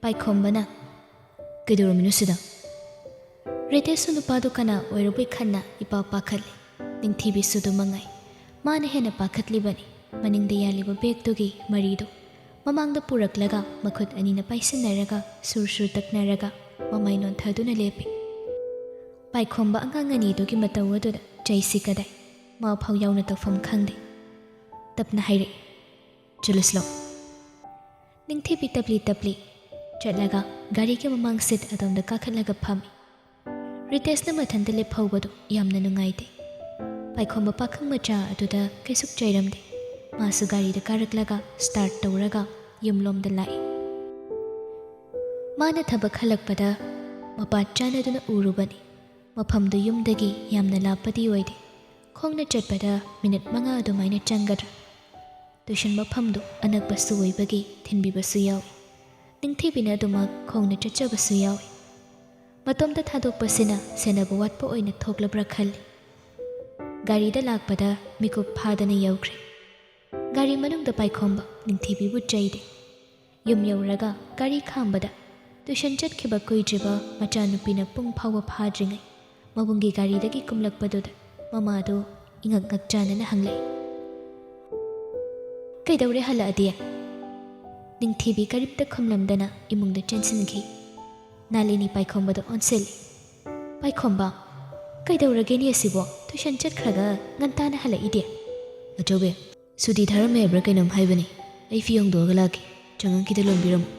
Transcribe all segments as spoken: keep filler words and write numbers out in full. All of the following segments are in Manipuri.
ꯄꯥꯏꯈꯣꯝꯕꯅ, "ꯀꯩꯗꯧꯔꯝꯃꯤꯅꯣ ꯁꯤꯗ?" ꯔꯤꯇꯦꯁꯁꯨ ꯅꯨꯄꯥꯗꯨ ꯀꯅꯥ ꯑꯣꯏꯔꯕꯣꯏ ꯈꯟꯅ ꯏꯄꯥ ꯄꯥꯈꯠꯂꯦ꯫ ꯅꯤꯡꯊꯤꯕꯤꯁꯨ ꯑꯗꯨ ꯃꯉꯥꯏ꯫ ꯃꯥꯅ ꯍꯦꯟꯅ ꯄꯥꯈꯠꯂꯤꯕꯅꯤ꯫ ꯃꯅꯤꯡꯗ ꯌꯥꯜꯂꯤꯕ ꯕꯦꯒꯇꯨꯒꯤ ꯃꯔꯤꯗꯨ ꯃꯃꯥꯡꯗ ꯄꯨꯔꯛꯂꯒ ꯃꯈꯨꯠ ꯑꯅꯤꯅ ꯄꯥꯏꯁꯤꯟꯅꯔꯒ ꯁꯨꯔ ꯁꯨꯔ ꯇꯛꯅꯔꯒ ꯃꯃꯥꯏ ꯅꯣꯟꯊꯗꯨꯅ ꯂꯦꯞꯄꯤ꯫ ꯄꯥꯏꯈꯣꯝꯕ ꯑꯉꯥꯡ ꯑꯅꯤꯗꯨꯒꯤ ꯃꯇꯧ ꯑꯗꯨꯗ ꯆꯩꯁꯤ ꯀꯗꯥꯏ? ꯃꯥ ꯐꯥꯎ ꯌꯥꯎꯅ ꯇꯧꯐꯝ ꯈꯪꯗꯦ꯫ ꯇꯞꯅ ꯍꯥꯏꯔꯛꯏ, "ꯆꯠꯂꯁꯤ ꯂꯥꯎ꯫" ꯅꯤꯡꯊꯤꯕꯤ ꯇꯞꯂꯤ ꯇꯞꯂꯤ ꯆꯠꯂꯒ ꯒꯥꯔꯤꯒꯤ ꯃꯃꯥꯡ ꯁꯤꯠ ꯑꯗꯣꯝꯗ ꯀꯥꯈꯠꯂꯒ ꯐꯝꯃꯤ꯫ ꯔꯤꯇꯦꯁꯅ ꯃꯊꯟꯇ ꯂꯦꯞꯍꯧꯕꯗꯨ ꯌꯥꯝꯅ ꯅꯨꯡꯉꯥꯏꯇꯦ꯫ ꯄꯥꯏꯈꯣꯝꯕ ꯄꯥꯈꯪ ꯃꯆꯥ ꯑꯗꯨꯗ ꯀꯩꯁꯨ ꯆꯩꯔꯝꯗꯦ꯫ ꯃꯥꯁꯨ ꯒꯥꯔꯤꯗ ꯀꯥꯔꯛꯂꯒ ꯁ꯭ꯇꯥꯔꯠ ꯇꯧꯔꯒ ꯌꯨꯝꯂꯣꯝꯗ ꯂꯥꯛꯏ꯫ ꯃꯥꯅ ꯊꯕꯛ ꯍꯜꯂꯛꯄꯗ ꯃꯄꯥ ꯆꯥꯟꯅꯗꯨꯅ ꯎꯔꯨꯕꯅꯤ꯫ ꯃꯐꯝꯗꯨ ꯌꯨꯝꯗꯒꯤ ꯌꯥꯝꯅ ꯂꯥꯞꯄꯗꯤ ꯑꯣꯏꯗꯦ꯫ ꯈꯣꯡꯅ ꯆꯠꯄꯗ ꯃꯤꯅꯤꯠ ꯃꯉꯥ ꯑꯗꯨꯃꯥꯏꯅ ꯆꯪꯒꯗ꯭ꯔꯥ꯫ ꯇ꯭ꯌꯨꯁꯟ ꯃꯐꯝꯗꯨ ꯑꯅꯛꯄꯁꯨ ꯑꯣꯏꯕꯒꯤ ꯊꯤꯟꯕꯤꯕꯁꯨ ꯌꯥꯎꯏ꯫ ꯅꯤꯡꯊꯤꯕꯤꯅ ꯑꯗꯨꯃꯛ ꯈꯣꯡꯅ ꯆꯠꯆꯕꯁꯨ ꯌꯥꯎꯏ꯫ ꯃꯇꯣꯝꯇ ꯊꯥꯗꯣꯛꯄꯁꯤꯅ ꯁꯦꯟꯅꯕ ꯋꯥꯠꯄ ꯑꯣꯏꯅ ꯊꯣꯛꯂꯕ꯭ꯔꯥ ꯈꯜꯂꯤ꯫ ꯒꯥꯔꯤꯗ ꯂꯥꯛꯄꯗ ꯃꯤꯀꯨꯞ ꯐꯥꯗꯅ ꯌꯧꯈ꯭ꯔꯦ꯫ ꯒꯥꯔꯤ ꯃꯅꯨꯡꯗ ꯄꯥꯏꯈꯣꯝꯕ ꯅꯤꯡꯊꯤꯕꯤꯕꯨ ꯆꯩꯗꯦ꯫ ꯌꯨꯝ ꯌꯧꯔꯒ ꯒꯥꯔꯤ ꯈꯥꯝꯕꯗ ꯇ꯭ꯌꯨꯁꯟ ꯆꯠꯈꯤꯕ ꯀꯨꯏꯗ꯭ꯔꯤꯕ ꯃꯆꯥꯅꯨꯄꯤꯅ ꯄꯨꯡ ꯐꯥꯎꯕ ꯐꯥꯗ꯭ꯔꯤꯉꯩ ꯃꯕꯨꯡꯒꯤ ꯒꯥꯔꯤꯗꯒꯤ ꯀꯨꯝꯂꯛꯄꯗꯨꯗ ꯃꯃꯥꯗꯨ ꯏꯉꯛ ꯉꯛꯆꯥꯅꯅ ꯍꯪꯂꯛꯏ, "ꯀꯩꯗꯧꯔꯦ ꯍꯜꯂꯛꯑꯗꯤ?" ꯅꯤꯡꯊꯤꯕꯤ ꯀꯔꯤꯝꯇ ꯈꯨꯝꯂꯝꯗꯅ ꯏꯃꯨꯡꯗ ꯆꯦꯟꯁꯤꯟꯈꯤ꯫ ꯅꯥꯂꯤꯅꯤ ꯄꯥꯏꯈꯣꯝꯕꯗ ꯑꯣꯟꯁꯤꯜꯂꯤ꯫ "ꯄꯥꯏꯈꯣꯝꯕ, ꯀꯩꯗꯧꯔꯒꯦꯅꯦ ꯑꯁꯤꯕꯣ? ꯇ꯭ꯌꯨꯁꯟ ꯆꯠꯈ꯭ꯔꯒ ꯉꯟꯇꯥꯅ ꯍꯜꯂꯛꯏꯗꯤ?" "ꯑꯆꯧꯕꯤ, ꯁꯨꯇꯤ ꯊꯥꯔꯝꯃꯦ ꯍꯥꯏꯕ꯭ꯔꯥ ꯀꯩꯅꯣꯝ ꯍꯥꯏꯕꯅꯤ꯫ ꯑꯩ ꯐꯤ ꯍꯣꯡꯗꯣꯛꯑꯒ ꯂꯥꯛꯀꯦ꯫ ꯆꯉꯥꯡ ꯈꯤꯇ ꯂꯣꯟꯕꯤꯔꯝꯃꯨ꯫"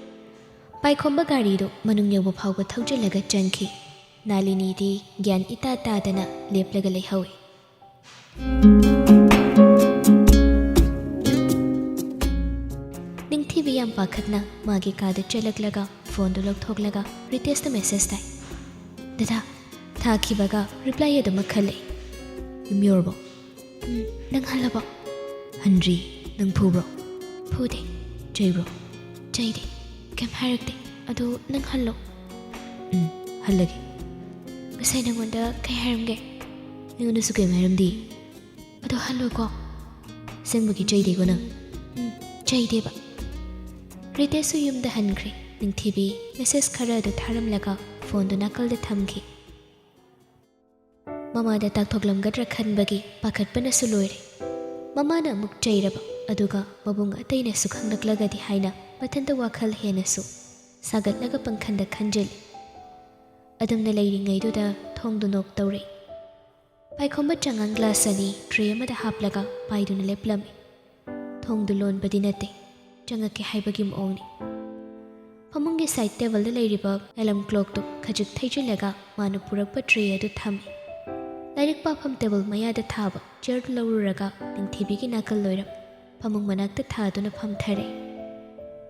ꯄꯥꯏꯈꯣꯝꯕ ꯒꯥꯔꯤꯗꯨ ꯃꯅꯨꯡ ꯌꯧꯕ ꯐꯥꯎꯕ ꯊꯧꯖꯤꯜꯂꯒ ꯆꯪꯈꯤ꯫ ꯅꯥꯂꯤꯅꯤꯗꯤ ꯒ꯭ꯌꯥꯟ ꯏꯇꯥ ꯇꯥꯗꯅ ꯂꯦꯞꯂꯒ ꯂꯩꯍꯧꯏ꯫ ꯅꯤꯡꯊꯤꯕꯤ ꯌꯥꯝ ꯄꯥꯈꯠꯅ ꯃꯥꯒꯤ ꯀꯥꯗ ꯆꯦꯜꯂꯛꯂꯒ ꯐꯣꯟꯗꯨ ꯂꯧꯊꯣꯛꯂꯒ ꯔꯤꯇꯦꯁꯇ ꯃꯦꯁꯦꯖ ꯊꯥꯏ꯫ "ꯗꯗꯥ, ꯊꯥꯈꯤꯕꯒ ꯔꯤꯄ꯭ꯂꯥꯏ ꯑꯗꯨꯃꯛ ꯍꯜꯂꯛꯏ꯫" "ꯌꯨꯝ ꯌꯧꯔꯕꯣ?" "ꯎꯝ, ꯅꯪ ꯍꯜꯂꯕꯣ?" "ꯍꯟꯗ꯭ꯔꯤ꯫ ꯅꯪ ꯐꯨꯕ꯭ꯔꯣ?" "ꯐꯨꯗꯦ꯫" "ꯆꯩꯕ꯭ꯔꯣ?" "ꯆꯩꯗꯦ꯫ ꯀꯩꯝ ꯍꯥꯏꯔꯛꯇꯦ꯫ ꯑꯗꯨ ꯅꯪ ꯍꯜꯂꯣ꯫" "ꯎꯝ, ꯍꯜꯂꯒꯦ꯫" "ꯉꯁꯥꯏ ꯅꯪꯉꯣꯟꯗ ꯀꯩ ꯍꯥꯏꯔꯝꯒꯦ?" "ꯑꯩꯉꯣꯟꯗꯁꯨ ꯀꯩꯝ ꯍꯥꯏꯔꯝꯗꯦ꯫" "ꯑꯗꯣ ꯍꯜꯂꯣꯀꯣ꯫" "ꯑꯁꯦꯡꯕꯒꯤ ꯆꯩꯗꯦꯀꯣ ꯅꯪ?" "ꯎꯝ, ꯆꯩꯗꯦꯕ꯫" ꯔꯤꯇꯦꯁꯁꯨ ꯌꯨꯝꯗ ꯍꯟꯈ꯭ꯔꯦ꯫ ꯅꯤꯡꯊꯤꯕꯤ ꯃꯦꯁꯦꯖ ꯈꯔ ꯑꯗꯨ ꯊꯥꯔꯝꯂꯒ ꯐꯣꯟꯗꯨ ꯅꯥꯀꯜꯗ ꯊꯝꯈꯤ꯫ ꯃꯃꯥꯗ ꯇꯥꯛꯊꯣꯛꯂꯝꯒꯗ꯭ꯔꯥ ꯈꯟꯕꯒꯤ ꯄꯥꯈꯠꯄꯅꯁꯨ ꯂꯣꯏꯔꯦ꯫ ꯃꯃꯥꯅ ꯑꯃꯨꯛ ꯆꯩꯔꯕ, ꯑꯗꯨꯒ ꯃꯕꯨꯡ ꯑꯇꯩꯅꯁꯨ ꯈꯪꯂꯛꯂꯒꯗꯤ ꯍꯥꯏꯅ ꯃꯊꯟꯇ ꯋꯥꯈꯜ ꯍꯦꯟꯅꯁꯨ ꯁꯥꯒꯠꯂꯒ ꯄꯪꯈꯟꯗ ꯈꯟꯖꯤꯜꯂꯤ꯫ ꯑꯗꯨꯝꯅ ꯂꯩꯔꯤꯉꯩꯗꯨꯗ ꯊꯣꯡꯗꯨ ꯅꯣꯛ ꯇꯧꯔꯛꯏ꯫ ꯄꯥꯏꯈꯣꯝꯕ ꯆꯉꯥꯡ ꯒ꯭ꯂꯥꯁ ꯑꯅꯤ ꯇ꯭ꯔꯦ ꯑꯃꯗ ꯍꯥꯞꯂꯒ ꯄꯥꯏꯗꯨꯅ ꯂꯦꯞꯂꯝꯃꯤ꯫ ꯊꯣꯡꯗꯨ ꯂꯣꯟꯕꯗꯤ ꯅꯠꯇꯦ, ꯆꯪꯉꯛꯀꯦ ꯍꯥꯏꯕꯒꯤ ꯃꯑꯣꯡꯅꯤ꯫ ꯐꯃꯨꯡꯒꯤ ꯁꯥꯏꯠ ꯇꯦꯕꯜꯗ ꯂꯩꯔꯤꯕ ꯑꯦꯂꯥꯝ ꯀ꯭ꯂꯣꯛꯇꯨ ꯈꯖꯤꯛ ꯊꯩꯖꯤꯜꯂꯒ ꯃꯥꯅ ꯄꯨꯔꯛꯄ ꯇ꯭ꯔꯦ ꯑꯗꯨ ꯊꯝꯃꯤ꯫ ꯂꯥꯏꯔꯤꯛ ꯄꯥꯐꯝ ꯇꯦꯕꯜ ꯃꯌꯥꯗ ꯊꯥꯕ ꯆꯤꯌꯔꯗꯨ ꯂꯧꯔꯨꯔꯒ ꯅꯤꯡꯊꯤꯕꯤꯒꯤ ꯅꯥꯀꯜ ꯑꯣꯏꯔꯞ ꯐꯃꯨꯡ ꯃꯅꯥꯛꯇ ꯊꯥꯗꯨꯅ ꯐꯝꯊꯔꯦ꯫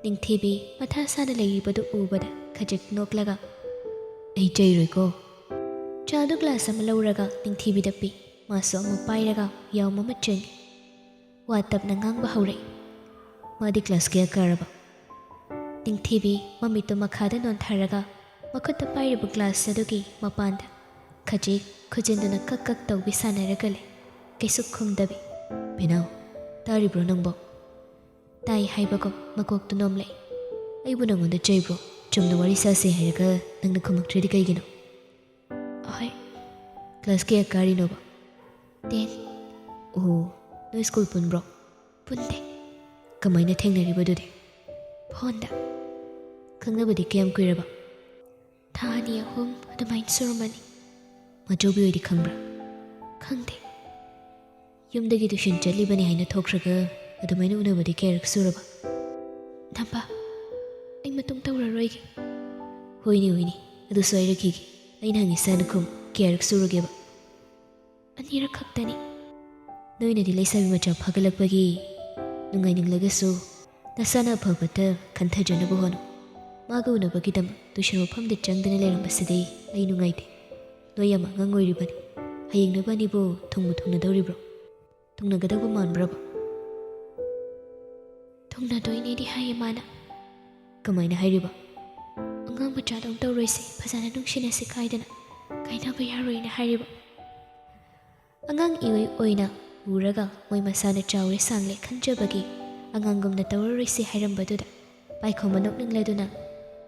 ꯅꯤꯡꯊꯤꯕꯤ ꯃꯊꯥ ꯁꯥꯅ ꯂꯩꯔꯤꯕꯗꯨ ꯎꯕꯗ ꯈꯖꯤꯛ ꯅꯣꯛꯂꯒ, "ꯑꯩ ꯆꯩꯔꯣꯏꯀꯣ?" ꯆꯥꯗꯨ ꯒ꯭ꯂꯥꯁ ꯑꯃ ꯂꯧꯔꯒ ꯅꯤꯡꯊꯤꯕꯤꯗ ꯄꯤ꯫ ꯃꯥꯁꯨ ꯑꯃ ꯄꯥꯏꯔꯒ ꯌꯥꯎꯝ ꯑꯃ ꯆꯤꯡꯏ꯫ ꯋꯥ ꯇꯞꯅ ꯉꯥꯡꯕ ꯍꯧꯔꯛꯏ꯫ "ꯃꯥꯗꯤ ꯀ꯭ꯂꯥꯁ ꯀꯌꯥ ꯀꯥꯔꯕ?" ꯅꯤꯡꯊꯤꯕꯤ ꯃꯃꯤꯠꯇꯨ ꯃꯈꯥꯗ ꯅꯣꯟꯊꯔꯒ ꯃꯈꯨꯠꯇ ꯄꯥꯏꯔꯤꯕ ꯒ꯭ꯂꯥꯁ ꯑꯗꯨꯒꯤ ꯃꯄꯥꯟꯗ ꯈꯖꯤꯛ ꯈꯨꯖꯤꯟꯗꯨꯅ ꯀꯛ ꯀꯛ ꯇꯧꯕꯤ ꯁꯥꯟꯅꯔꯒ ꯂꯩ, ꯀꯩꯁꯨ ꯈꯨꯝꯗꯕꯤ꯫ "ꯕꯦꯅꯥꯎ, ꯇꯥꯔꯤꯕ꯭ꯔꯣ ꯅꯪꯕꯣ?" ꯇꯥꯏ ꯍꯥꯏꯕꯒꯨꯝ ꯃꯀꯣꯛꯇꯨ ꯅꯣꯝꯂꯛꯏ꯫ "ꯑꯩꯕꯨ ꯅꯪꯉꯣꯟꯗ ꯆꯩꯕ꯭ꯔꯣ? ꯆꯨꯝꯅ ꯋꯥꯔꯤ ꯁꯥꯁꯦ ꯍꯥꯏꯔꯒ ꯅꯪꯅ ꯈꯨꯝꯃꯛꯇ꯭ꯔꯤꯗꯤ ꯀꯩꯒꯤꯅꯣ?" "ꯍꯣꯏ꯫" "ꯀ꯭ꯂꯥꯁ ꯀꯌꯥ ꯀꯥꯔꯤꯅꯣꯕ?" "ꯇꯦꯟ꯫" "ꯑꯣ, ꯅꯣꯏ ꯁ꯭ꯀꯨꯜ ꯄꯨꯟꯕ꯭ꯔꯣ?" "ꯄꯨꯟꯗꯦ꯫" "ꯀꯃꯥꯏꯅ ꯊꯦꯡꯅꯔꯤꯕ ꯑꯗꯨꯗꯤ?" "ꯐꯣꯟꯗ꯫" "ꯈꯪꯅꯕꯗꯤ ꯀꯌꯥꯝ ꯀꯨꯏꯔꯕ?" "ꯊꯥ ꯑꯅꯤ ꯑꯍꯨꯝ ꯑꯗꯨꯃꯥꯏꯅ ꯁꯨꯔꯝꯃꯅꯤ꯫" "ꯃꯥꯆꯧꯕꯤ ꯍꯣꯏꯗꯤ ꯈꯪꯕ꯭ꯔꯥ?" "ꯈꯪꯗꯦ꯫" "ꯌꯨꯝꯗꯒꯤ ꯇꯨꯏꯁꯟ ꯆꯠꯂꯤꯕꯅꯤ ꯍꯥꯏꯅ ꯊꯣꯛꯈ꯭ꯔꯒ ꯑꯗꯨꯃꯥꯏꯅ ꯎꯅꯕꯗꯤ ꯀꯌꯥꯔꯛ ꯁꯨꯔꯕ?" "ꯅꯝꯕ, ꯑꯩ ꯃꯇꯨꯡ ꯇꯧꯔꯔꯣꯏꯒꯦ꯫" "ꯍꯣꯏꯅꯦ, ꯍꯣꯏꯅꯦ, ꯑꯗꯨꯁꯨ ꯍꯥꯏꯔꯛꯈꯤꯒꯦ꯫ ꯑꯩꯅ ꯍꯪꯉꯤ ꯁꯥꯅ ꯈꯨꯝ, ꯀꯌꯥꯔꯛ ꯁꯨꯔꯒꯦꯕ?" "ꯑꯅꯤꯔꯛ ꯈꯛꯇꯅꯤ꯫" "ꯅꯣꯏꯅꯗꯤ ꯂꯩꯁꯥꯕꯤ ꯃꯆꯥ ꯐꯥꯒꯠꯂꯛꯄꯒꯤ ꯅꯨꯡꯉꯥꯏꯅꯤꯡꯂꯒꯁꯨ ꯅꯁꯥꯅ ꯑꯐꯕꯇ ꯈꯟꯊꯖꯅꯕ ꯍꯣꯠꯅꯧ꯫ ꯃꯥꯒ ꯎꯅꯕꯒꯤꯗꯃꯛ ꯇꯨꯏꯁꯟ ꯃꯐꯝꯗ ꯆꯪꯗꯅ ꯂꯩꯔꯝꯕꯁꯤꯗꯤ ꯑꯩ ꯅꯨꯡꯉꯥꯏꯇꯦ꯫ ꯅꯣꯏ ꯌꯥꯝ ꯑꯉꯥꯡ ꯑꯣꯏꯔꯤꯕꯅꯤ꯫ ꯍꯌꯦꯡ ꯅꯕꯥꯅꯤꯕꯨ ꯊꯨꯡꯕꯨ ꯊꯨꯡꯅꯗꯧꯔꯤꯕ꯭ꯔꯣ? ꯊꯨꯡꯅꯒꯗꯧꯕ ꯃꯥꯟꯕ꯭ꯔꯕ?" "ꯊꯨꯡꯅꯗꯣꯏꯅꯦꯗꯤ ꯍꯥꯏꯌꯦ ꯃꯥꯅ꯫" "ꯀꯃꯥꯏꯅ ꯍꯥꯏꯔꯤꯕ?" "ꯑꯉꯥꯡ ꯃꯆꯥꯗꯧ ꯇꯧꯔꯣꯏꯁꯦ, ꯐꯖꯅ ꯅꯨꯡꯁꯤꯅꯁꯤ ꯀꯥꯏꯗꯅ, ꯀꯥꯏꯅꯕ ꯌꯥꯔꯣꯏꯅ ꯍꯥꯏꯔꯤꯕ꯫" ꯑꯉꯥꯡ ꯏꯑꯣꯏ ꯑꯣꯏꯅ ꯎꯔꯒ ꯃꯣꯏ ꯃꯁꯥꯅ ꯆꯥꯎꯔꯦ ꯁꯥꯡꯂꯦ ꯈꯟꯖꯕꯒꯤ ꯑꯉꯥꯡꯒꯨꯝꯅ ꯇꯧꯔꯔꯣꯏꯁꯤ ꯍꯥꯏꯔꯝꯕꯗꯨꯗ ꯄꯥꯏꯈꯣꯝꯕ ꯅꯣꯛꯅꯤꯡꯂꯗꯨꯅ,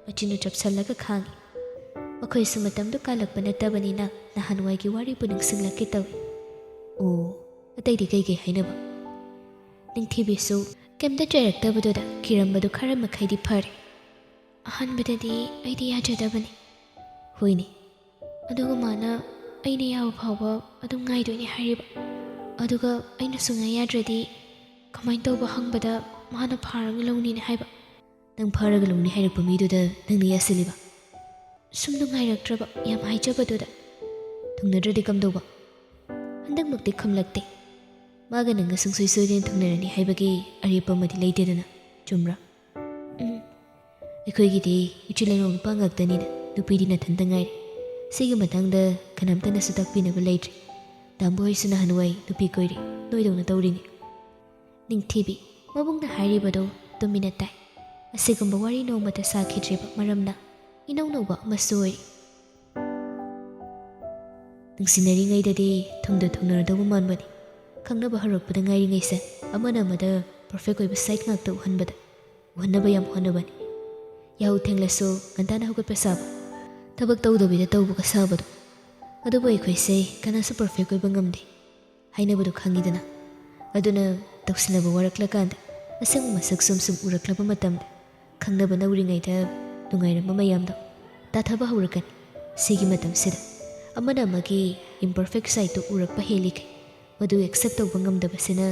ꯃꯆꯤꯟꯗꯨ ꯆꯞꯁꯜꯂꯒ ꯈꯥꯡꯉꯤ꯫ ꯃꯈꯣꯏꯁꯨ ꯃꯇꯝꯗꯨ ꯀꯥꯜꯂꯛꯄ ꯅꯠꯇꯕꯅꯤꯅ ꯅꯍꯥꯟꯋꯥꯏꯒꯤ ꯋꯥꯔꯤꯕꯨ ꯅꯤꯡꯁꯤꯡꯂꯛꯀꯦ ꯇꯧꯏ꯫ ꯑꯣ, ꯑꯇꯩꯗꯤ ꯀꯩꯀꯩ ꯍꯥꯏꯅꯕ? ꯅꯤꯡꯊꯤꯕꯤꯁꯨ ꯀꯩꯝꯇ ꯆꯩꯔꯛꯇꯕꯗꯨꯗ ꯀꯤꯔꯝꯕꯗꯨ ꯈꯔ ꯃꯈꯩꯗꯤ ꯐꯔꯦ꯫ ꯑꯍꯥꯟꯕꯗꯗꯤ ꯑꯩꯗꯤ ꯌꯥꯖꯗꯕꯅꯤ꯫ ꯍꯣꯏꯅꯦ, ꯑꯗꯨꯒ ꯃꯥꯅ ꯑꯩꯅ ꯌꯥꯕ ꯐꯥꯎꯕ ꯑꯗꯨꯝ ꯉꯥꯏꯗꯣꯏꯅꯦ ꯍꯥꯏꯔꯤꯕ꯫ ꯑꯗꯨꯒ ꯑꯩꯅ ꯁꯨꯡꯌꯥ ꯌꯥꯗ꯭ꯔꯗꯤ ꯀꯃꯥꯏꯅ ꯇꯧꯕ ꯍꯪꯕꯗ ꯃꯥꯅ ꯐꯥꯔꯒ ꯂꯧꯅꯤꯅ ꯍꯥꯏꯕ꯫ ꯅꯪ ꯐꯥꯔꯒ ꯂꯧꯅꯤ ꯍꯥꯏꯔꯛꯄ ꯃꯤꯗꯨꯗ ꯅꯪꯅ ꯌꯥꯁꯤꯜꯂꯤꯕ? ꯁꯨꯝ ꯅꯨꯡꯉꯥꯏꯔꯛꯇ꯭ꯔꯕ ꯌꯥꯝ ꯍꯥꯏꯖꯕꯗꯨꯗ꯫ ꯊꯨꯡꯅꯗ꯭ꯔꯗꯤ ꯀꯝꯗꯧꯕ? ꯍꯟꯗꯛꯃꯛꯇꯤ ꯈꯨꯝꯂꯛꯇꯦ꯫ ꯃꯥꯒ ꯅꯪꯒ ꯁꯨꯡꯁꯣꯏ ꯁꯣꯏꯗꯅ ꯊꯨꯡꯅꯔꯅꯤ ꯍꯥꯏꯕꯒꯤ ꯑꯔꯦꯞꯄ ꯑꯃꯗꯤ ꯂꯩꯇꯦꯗꯅ, ꯆꯨꯝꯕ꯭ꯔꯥ? ꯎꯝ꯫ ꯑꯩꯈꯣꯏꯒꯤꯗꯤ ꯏꯆꯤꯜ ꯏꯅꯥꯎ ꯅꯨꯄꯥ ꯉꯥꯛꯇꯅꯤꯅ ꯅꯨꯄꯤꯗꯤ ꯅꯊꯟꯇ ꯉꯥꯏꯔꯦ꯫ ꯁꯤꯒꯤ ꯃꯇꯥꯡꯗ ꯀꯅꯥꯝꯇꯅꯁꯨ ꯇꯥꯛꯄꯤꯅꯕ ꯂꯩꯇ꯭ꯔꯦ꯫ ꯇꯥꯝꯕ ꯍꯣꯏꯁꯨ ꯅꯍꯥꯟꯋꯥꯏ ꯅꯨꯄꯤ ꯀꯣꯏꯔꯦ, ꯅꯣꯏꯗꯧꯅ ꯇꯧꯔꯤꯅꯤ꯫ ꯅꯤꯡꯊꯤꯕꯤ, ꯃꯕꯨꯡꯅ ꯍꯥꯏꯔꯤꯕꯗꯨ ꯇꯨꯃꯤꯟꯅ ꯇꯥꯏ꯫ ꯑꯁꯤꯒꯨꯝꯕ ꯋꯥꯔꯤ ꯅꯣꯡꯃꯇ ꯁꯥꯈꯤꯗ꯭ꯔꯤꯕ ꯃꯔꯝꯅ ꯏꯅꯧ ꯅꯧꯕ ꯑꯃꯁꯨ ꯑꯣꯏꯔꯤ꯫ ꯅꯨꯡꯁꯤꯅꯔꯤꯉꯩꯗꯗꯤ ꯊꯨꯡꯗ ꯊꯨꯡꯅꯔꯗꯧꯕ ꯃꯥꯟꯕꯅꯤ꯫ ꯈꯪꯅꯕ ꯍꯧꯔꯛꯄꯗ ꯉꯥꯏꯔꯤꯉꯩꯁꯦ ꯑꯃꯅ ꯑꯃꯗ perfect ꯑꯣꯏꯕ side ꯉꯥꯛꯇ ꯎꯍꯟꯕꯗ ꯎꯍꯟꯅꯕ ꯌꯥꯝ ꯍꯣꯠꯅꯕꯅꯤ꯫ ꯌꯥꯍꯧ ꯊꯦꯡꯂꯁꯨ ꯉꯟꯇꯥꯅ ꯍꯧꯒꯠꯄ ꯁꯥꯕ, ꯊꯕꯛ ꯇꯧꯗꯕꯤꯗ ꯇꯧꯕꯒ ꯁꯥꯕꯗꯣ꯫ ꯑꯗꯨꯕꯨ ꯑꯩꯈꯣꯏꯁꯦ ꯀꯅꯥꯁꯨ perfect ꯑꯣꯏꯕ ꯉꯝꯗꯦ ꯍꯥꯏꯅꯕꯗꯣ ꯈꯪꯉꯤꯗꯅ꯫ ꯑꯗꯨꯅ ꯇꯧꯁꯤꯟꯅꯕ ꯋꯥꯔꯛꯂꯀꯥꯟꯗ ꯑꯁꯦꯡꯕ ꯃꯁꯛ ꯁꯨꯝ ꯁꯨꯝ ꯎꯔꯛꯂꯕ ꯃꯇꯝꯗ ꯈꯪꯅꯕ ꯅꯧꯔꯤꯉꯩꯗ ꯅꯨꯡꯉꯥꯏꯔꯝꯕ ꯃꯌꯥꯝꯗꯣ ꯇꯥꯊꯕ ꯍꯧꯔꯛꯀꯅꯤ꯫ ꯁꯤꯒꯤ ꯃꯇꯝꯁꯤꯗ ꯑꯃꯅ ꯑꯃꯒꯤ imperfect sideꯇꯨ ꯎꯔꯛꯄ ꯍꯦꯜꯂꯤꯈꯩ ꯃꯗꯨ accept ꯇꯧꯕ ꯉꯝꯗꯕꯁꯤꯅ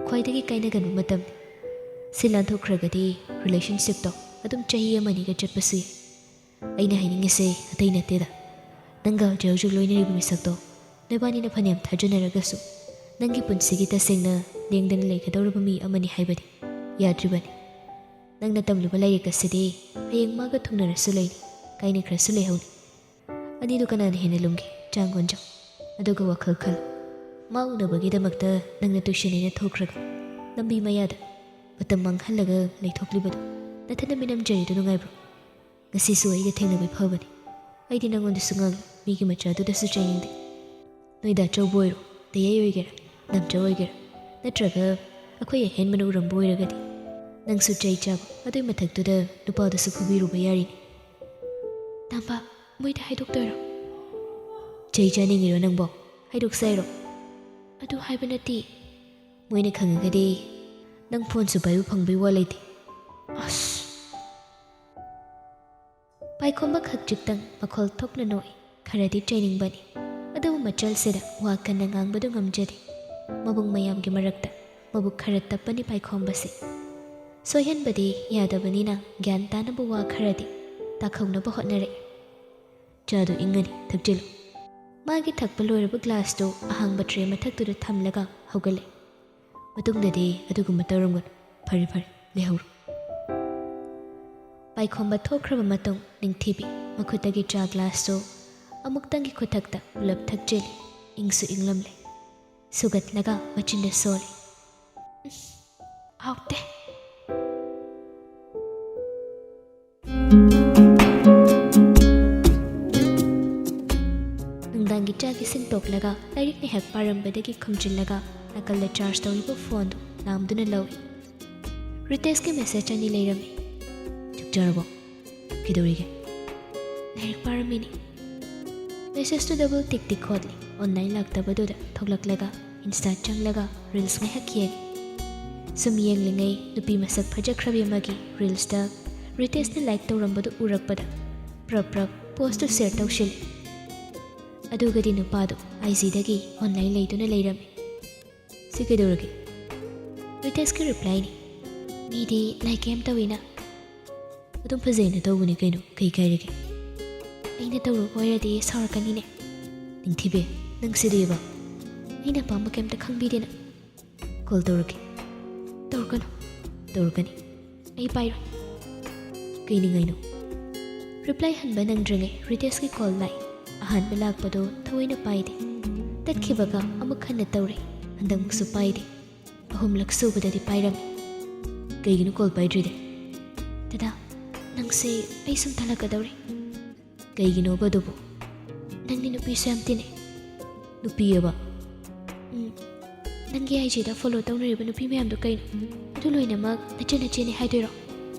ꯈ꯭ꯋꯥꯏꯗꯒꯤ ꯀꯥꯏꯅꯒꯟꯕ ꯃꯇꯝꯅꯤ꯫ ꯁꯤ ꯂꯥꯟꯊꯣꯛꯈ꯭ꯔꯒꯗꯤ relationshipꯇꯣ ꯑꯗꯨꯝ ꯆꯍꯤ ꯑꯃꯅꯤꯒ ꯆꯠꯄꯁꯨ ꯌꯥꯏ꯫ ꯑꯩꯅ ꯍꯥꯏꯅꯤꯡꯉꯤꯁꯦ ꯑꯇꯩ ꯅꯠꯇꯦꯗ, ꯅꯪꯒ ꯍꯧꯖꯤꯛ ꯍꯧꯖꯤꯛ ꯂꯣꯏꯅꯔꯤꯕ ꯃꯤꯁꯛꯇꯣ ꯅꯣꯏꯕꯥꯅꯤꯅ ꯐꯅꯌꯥꯝ ꯊꯥꯖꯅꯔꯒꯁꯨ ꯅꯪꯒꯤ ꯄꯨꯟꯁꯤꯒꯤ ꯇꯁꯦꯡꯅ ꯂꯦꯡꯗꯅ ꯂꯩꯒꯗꯧꯔꯕ ꯃꯤ ꯑꯃꯅꯤ ꯍꯥꯏꯕꯗꯤ ꯌꯥꯗ꯭ꯔꯤꯕꯅꯤ꯫ ꯅꯪꯅ ꯇꯝꯂꯨꯕ ꯂꯥꯏꯔꯤꯛ ꯑꯁꯤꯗꯤ ꯍꯌꯦꯡ ꯃꯥꯒ ꯊꯨꯡꯅꯔꯁꯨ ꯂꯩꯅꯤ, ꯀꯥꯏꯅꯈ꯭ꯔꯁꯨ ꯂꯩꯍꯧꯅꯤ꯫ ꯑꯅꯤꯗꯨ ꯀꯅꯥꯅ ꯍꯦꯟꯅ ꯂꯨꯝꯒꯦ? ꯆꯥꯡ ꯑꯣꯟꯖꯧ꯫ ꯑꯗꯨꯒ ꯋꯥꯈꯜ ꯈꯜ꯫ ꯃꯥ ꯎꯅꯕꯒꯤꯗꯃꯛꯇ ꯅꯪꯅ tuition ꯑꯩꯅ ꯊꯣꯛꯈ꯭ꯔꯒ ꯂꯝꯕꯤ ꯃꯌꯥꯗ ꯃꯇꯝ ꯃꯥꯡꯍꯜꯂꯒ ꯂꯩꯊꯣꯛꯂꯤꯕꯗꯨ ꯅꯊꯟꯅ ꯃꯤꯅꯝꯖꯔꯤꯗꯨ ꯅꯨꯡꯉꯥꯏꯕ꯭ꯔꯣ? ꯉꯁꯤꯁꯨ ꯑꯩꯒ ꯊꯦꯡꯅꯕꯩ ꯐꯕꯅꯤ꯫ ꯑꯩꯗꯤ ꯅꯪꯉꯣꯟꯗꯁꯨ ꯉꯥꯡꯂꯤ, ꯃꯤꯒꯤ ꯃꯆꯥꯗꯨꯗꯁꯨ ꯆꯩꯅꯤꯡꯗꯦ꯫ ꯅꯣꯏꯗ ꯑꯆꯧꯕ ꯑꯣꯏꯔꯣ, ꯇꯌꯥꯏ ꯑꯣꯏꯒꯦꯔꯥ, ꯅꯝꯆꯧ ꯑꯣꯏꯒꯦꯔꯥ, ꯅꯠꯇ꯭ꯔꯒ ꯑꯩꯈꯣꯏ ꯑꯍꯦꯟꯕꯅ ꯎꯔꯝꯕ ꯑꯣꯏꯔꯒꯗꯤ ꯅꯪꯁꯨ ꯆꯩ ꯆꯥꯕ, ꯑꯗꯨꯏ ꯃꯊꯛꯇꯨꯗ ꯅꯨꯄꯥꯗꯨꯁꯨ ꯐꯨꯕꯤꯔꯨꯕ ꯌꯥꯔꯤꯅꯤ꯫ ꯇꯥꯝꯕ, ꯃꯣꯏꯗ ꯍꯥꯏꯗꯣꯛꯇꯣꯏꯔꯣ? ꯆꯩ ꯆꯥꯅꯤꯡꯉꯤꯔꯣ ꯅꯪꯕꯣ? ꯍꯥꯏꯗꯣꯛꯆꯩꯔꯣ? ꯑꯗꯨ ꯍꯥꯏꯕ ꯅꯠꯇꯦ꯫ ꯃꯣꯏꯅ ꯈꯪꯉꯒꯗꯤ ꯅꯪ ꯐꯣꯟꯁꯨ ꯄꯥꯏꯕ ꯐꯪꯕꯩ ꯋꯥ ꯂꯩꯇꯦ꯫ ꯑꯁ꯫ ꯄꯥꯏꯈꯣꯝꯕ ꯈꯛ ꯆꯤꯛꯇꯪ ꯃꯈꯣꯜ ꯊꯣꯛꯅ ꯅꯣꯛꯏ꯫ ꯈꯔꯗꯤ ꯆꯩꯅꯤꯡꯕꯅꯤ, ꯑꯗꯨꯕꯨ ꯃꯆꯜꯁꯤꯗ ꯋꯥ ꯀꯟꯅ ꯉꯥꯡꯕꯗꯨ ꯉꯝꯖꯗꯦ꯫ ꯃꯕꯨꯡ ꯃꯌꯥꯝꯒꯤ ꯃꯔꯛꯇ ꯃꯕꯨꯛ ꯈꯔ ꯇꯞꯄꯅꯤ ꯄꯥꯏꯈꯣꯝꯕꯁꯦ꯫ ꯁꯣꯏꯍꯟꯕꯗꯤ ꯌꯥꯗꯕꯅꯤꯅ ꯒ꯭ꯌꯥꯟ ꯇꯥꯅꯕ ꯋꯥ ꯈꯔꯗꯤ ꯇꯥꯛꯍꯧꯅꯕ ꯍꯣꯠꯅꯔꯛꯏ꯫ "ꯆꯥꯗꯨ ꯏꯪꯉꯅꯤ, ꯊꯛꯆꯤꯜꯂꯨ꯫" ꯃꯥꯒꯤ ꯊꯛꯄ ꯂꯣꯏꯔꯕ ꯒ꯭ꯂꯥꯁꯇꯨ ꯑꯍꯥꯡꯕ ꯇ꯭ꯔꯦ ꯃꯊꯛꯇꯨꯗ ꯊꯝꯂꯒ ꯍꯧꯒꯠꯂꯛꯏ꯫ "ꯃꯇꯨꯡꯗꯗꯤ ꯑꯗꯨꯒꯨꯝꯕ ꯇꯧꯔꯝꯒꯅꯨ꯫ ꯐꯔꯦ, ꯐꯔꯦ, ꯂꯩꯍꯧꯔꯣ꯫" ꯄꯥꯏꯈꯣꯝꯕ ꯊꯣꯛꯈ꯭ꯔꯕ ꯃꯇꯨꯡ, ꯅꯤꯡꯊꯤꯕꯤ ꯃꯈꯨꯠꯇꯒꯤ ꯆꯥ ꯒ꯭ꯂꯥꯁꯇꯨ ꯑꯃꯨꯛꯇꯪꯒꯤ ꯈꯨꯊꯛꯇ ꯄꯨꯂꯞ ꯊꯛꯆꯤꯜꯂꯤ꯫ ꯏꯪꯁꯨ ꯏꯪꯂꯝꯂꯦ꯫ ꯁꯨꯒꯠꯂꯒ ꯃꯆꯤꯟꯗ ꯁꯣꯜꯂꯤ꯫ "ꯎꯝ, ꯍꯥꯎꯇꯦ꯫" ꯅꯨꯡꯗꯥꯡꯒꯤ ꯆꯥꯛ ꯏꯁꯤꯡ ꯇꯣꯛꯂꯒ ꯂꯥꯏꯔꯤꯛ ꯉꯥꯏꯍꯥꯛ ꯄꯥꯔꯝꯕꯗꯒꯤ ꯈꯨꯝꯖꯤꯜꯂꯒ ꯅꯥꯀꯜꯗ ꯆꯥꯔꯖ ꯇꯧꯔꯤꯕ ꯐꯣꯟꯗꯨ ꯂꯥꯝꯗꯨꯅ ꯂꯧꯏ꯫ ꯔꯤꯇꯦꯁꯀꯤ ꯃꯦꯁꯦꯖ ꯑꯅꯤ ꯂꯩꯔꯝꯃꯤ꯫ "ꯆꯥꯛ ꯆꯥꯔꯕꯣ? ꯀꯩꯗꯧꯔꯤꯒꯦ?" "ꯂꯥꯏꯔꯤꯛ ꯄꯥꯔꯝꯃꯤꯅꯤ꯫" ꯃꯦꯁꯦꯖꯇꯨ ꯗꯕꯜ ꯇꯤꯛꯇꯤ ꯈꯣꯠꯂꯤ꯫ ꯑꯣꯟꯂꯥꯏꯟ ꯂꯥꯛꯇꯕꯗꯨꯗ ꯊꯣꯛꯂꯛꯂꯒ ꯏꯟꯁꯇꯥ ꯆꯪꯂꯒ ꯔꯤꯜꯁ ꯉꯥꯏꯍꯥꯛ ꯌꯦꯡꯉꯤ꯫ ꯁꯨꯝ ꯌꯦꯡꯂꯤꯉꯩ ꯅꯨꯄꯤ ꯃꯁꯛ ꯐꯖꯈ꯭ꯔꯕꯤ ꯑꯃꯒꯤ ꯔꯤꯜꯁꯇ ꯔꯤꯇꯦꯁꯅ ꯂꯥꯏꯛ ꯇꯧꯔꯝꯕꯗꯨ ꯎꯔꯛꯄꯗ ꯄ꯭ꯔꯞ ꯄ꯭ꯔꯞ ꯄꯣꯁꯇꯨ ꯁꯤꯌꯔ ꯇꯧꯁꯤꯜꯂꯤ꯫ ꯑꯗꯨꯒꯗꯤ ꯅꯨꯄꯥꯗꯨ ꯑꯥꯏꯖꯤꯗꯒꯤ ꯑꯣꯟꯂꯥꯏꯟ ꯂꯩꯗꯨꯅ ꯂꯩꯔꯝꯃꯤ꯫ "ꯁꯤ ꯀꯩꯗꯧꯔꯒꯦ?" ꯔꯤꯇꯦꯁꯀꯤ ꯔꯤꯄ꯭ꯂꯥꯏꯅꯤ꯫ "ꯃꯤꯗꯤ ꯂꯥꯏꯛ ꯀꯩꯝ ꯇꯧꯏꯅ꯫" "ꯑꯗꯨꯝ ꯐꯖꯩꯅ ꯇꯧꯕꯅꯤ ꯀꯩꯅꯣ, ꯀꯩ ꯀꯥꯏꯔꯒꯦ?" "ꯑꯩꯅ ꯇꯧꯔꯨꯕ ꯑꯣꯏꯔꯗꯤ ꯁꯥꯎꯔꯛꯀꯅꯤꯅꯦ꯫" "ꯅꯤꯡꯊꯤꯕꯤ, ꯅꯪ ꯁꯤꯗꯤꯕ?" "ꯑꯩꯅ ꯑꯄꯥꯝꯕ ꯀꯩꯝꯇ ꯈꯪꯕꯤꯗꯦꯅ꯫" "ꯀꯣꯜ ꯇꯧꯔꯛꯀꯦ꯫" "ꯇꯧꯔꯛꯀꯅꯨ꯫" "ꯇꯧꯔꯛꯀꯅꯤ꯫" "ꯑꯩ ꯄꯥꯏꯔꯣꯏ꯫" "ꯀꯩ ꯅꯤꯡꯉꯥꯏꯅꯣ?" ꯔꯤꯄ꯭ꯂꯥꯏ ꯍꯟꯕ ꯅꯪꯗ꯭ꯔꯤꯉꯩ ꯔꯤꯇꯦꯁꯀꯤ ꯀꯣꯜ ꯂꯥꯛꯏ꯫ ꯑꯍꯥꯟꯕ ꯂꯥꯛꯄꯗꯣ ꯊꯑꯣꯏꯅ ꯄꯥꯏꯗꯦ꯫ ꯇꯠꯈꯤꯕꯒ ꯑꯃꯨꯛ ꯍꯟꯅ ꯇꯧꯔꯦ꯫ ꯍꯟꯗꯛꯃꯨꯛꯁꯨ ꯄꯥꯏꯗꯦ꯫ ꯑꯍꯨꯝꯂꯛ ꯁꯨꯕꯗꯗꯤ ꯄꯥꯏꯔꯝꯃꯤ꯫ "ꯀꯩꯒꯤꯅꯣ ꯀꯣꯜ ꯄꯥꯏꯗ꯭ꯔꯤꯗꯤ?" "ꯗꯗꯥ, ꯅꯪꯁꯦ ꯑꯩ ꯁꯨꯝ ꯇꯜꯂꯛꯀꯗꯧꯔꯦ꯫" "ꯀꯩꯒꯤꯅꯣꯕ ꯑꯗꯨꯕꯨ?" "ꯅꯪꯗꯤ ꯅꯨꯄꯤꯁꯨ ꯌꯥꯝ ꯇꯤꯟꯅꯩ꯫" "ꯅꯨꯄꯤꯑꯕ?" "ꯎꯝ, ꯅꯪꯒꯤ ꯑꯥꯏ ꯖꯤꯗ ꯐꯣꯂꯣ ꯇꯧꯅꯔꯤꯕ ꯅꯨꯄꯤ ꯃꯌꯥꯝꯗꯣ ꯀꯩꯅꯣ? ꯑꯗꯨ ꯂꯣꯏꯅꯃꯛ ꯅꯆꯟ ꯅꯆꯦꯅꯦ ꯍꯥꯏꯗꯣꯏꯔꯣ?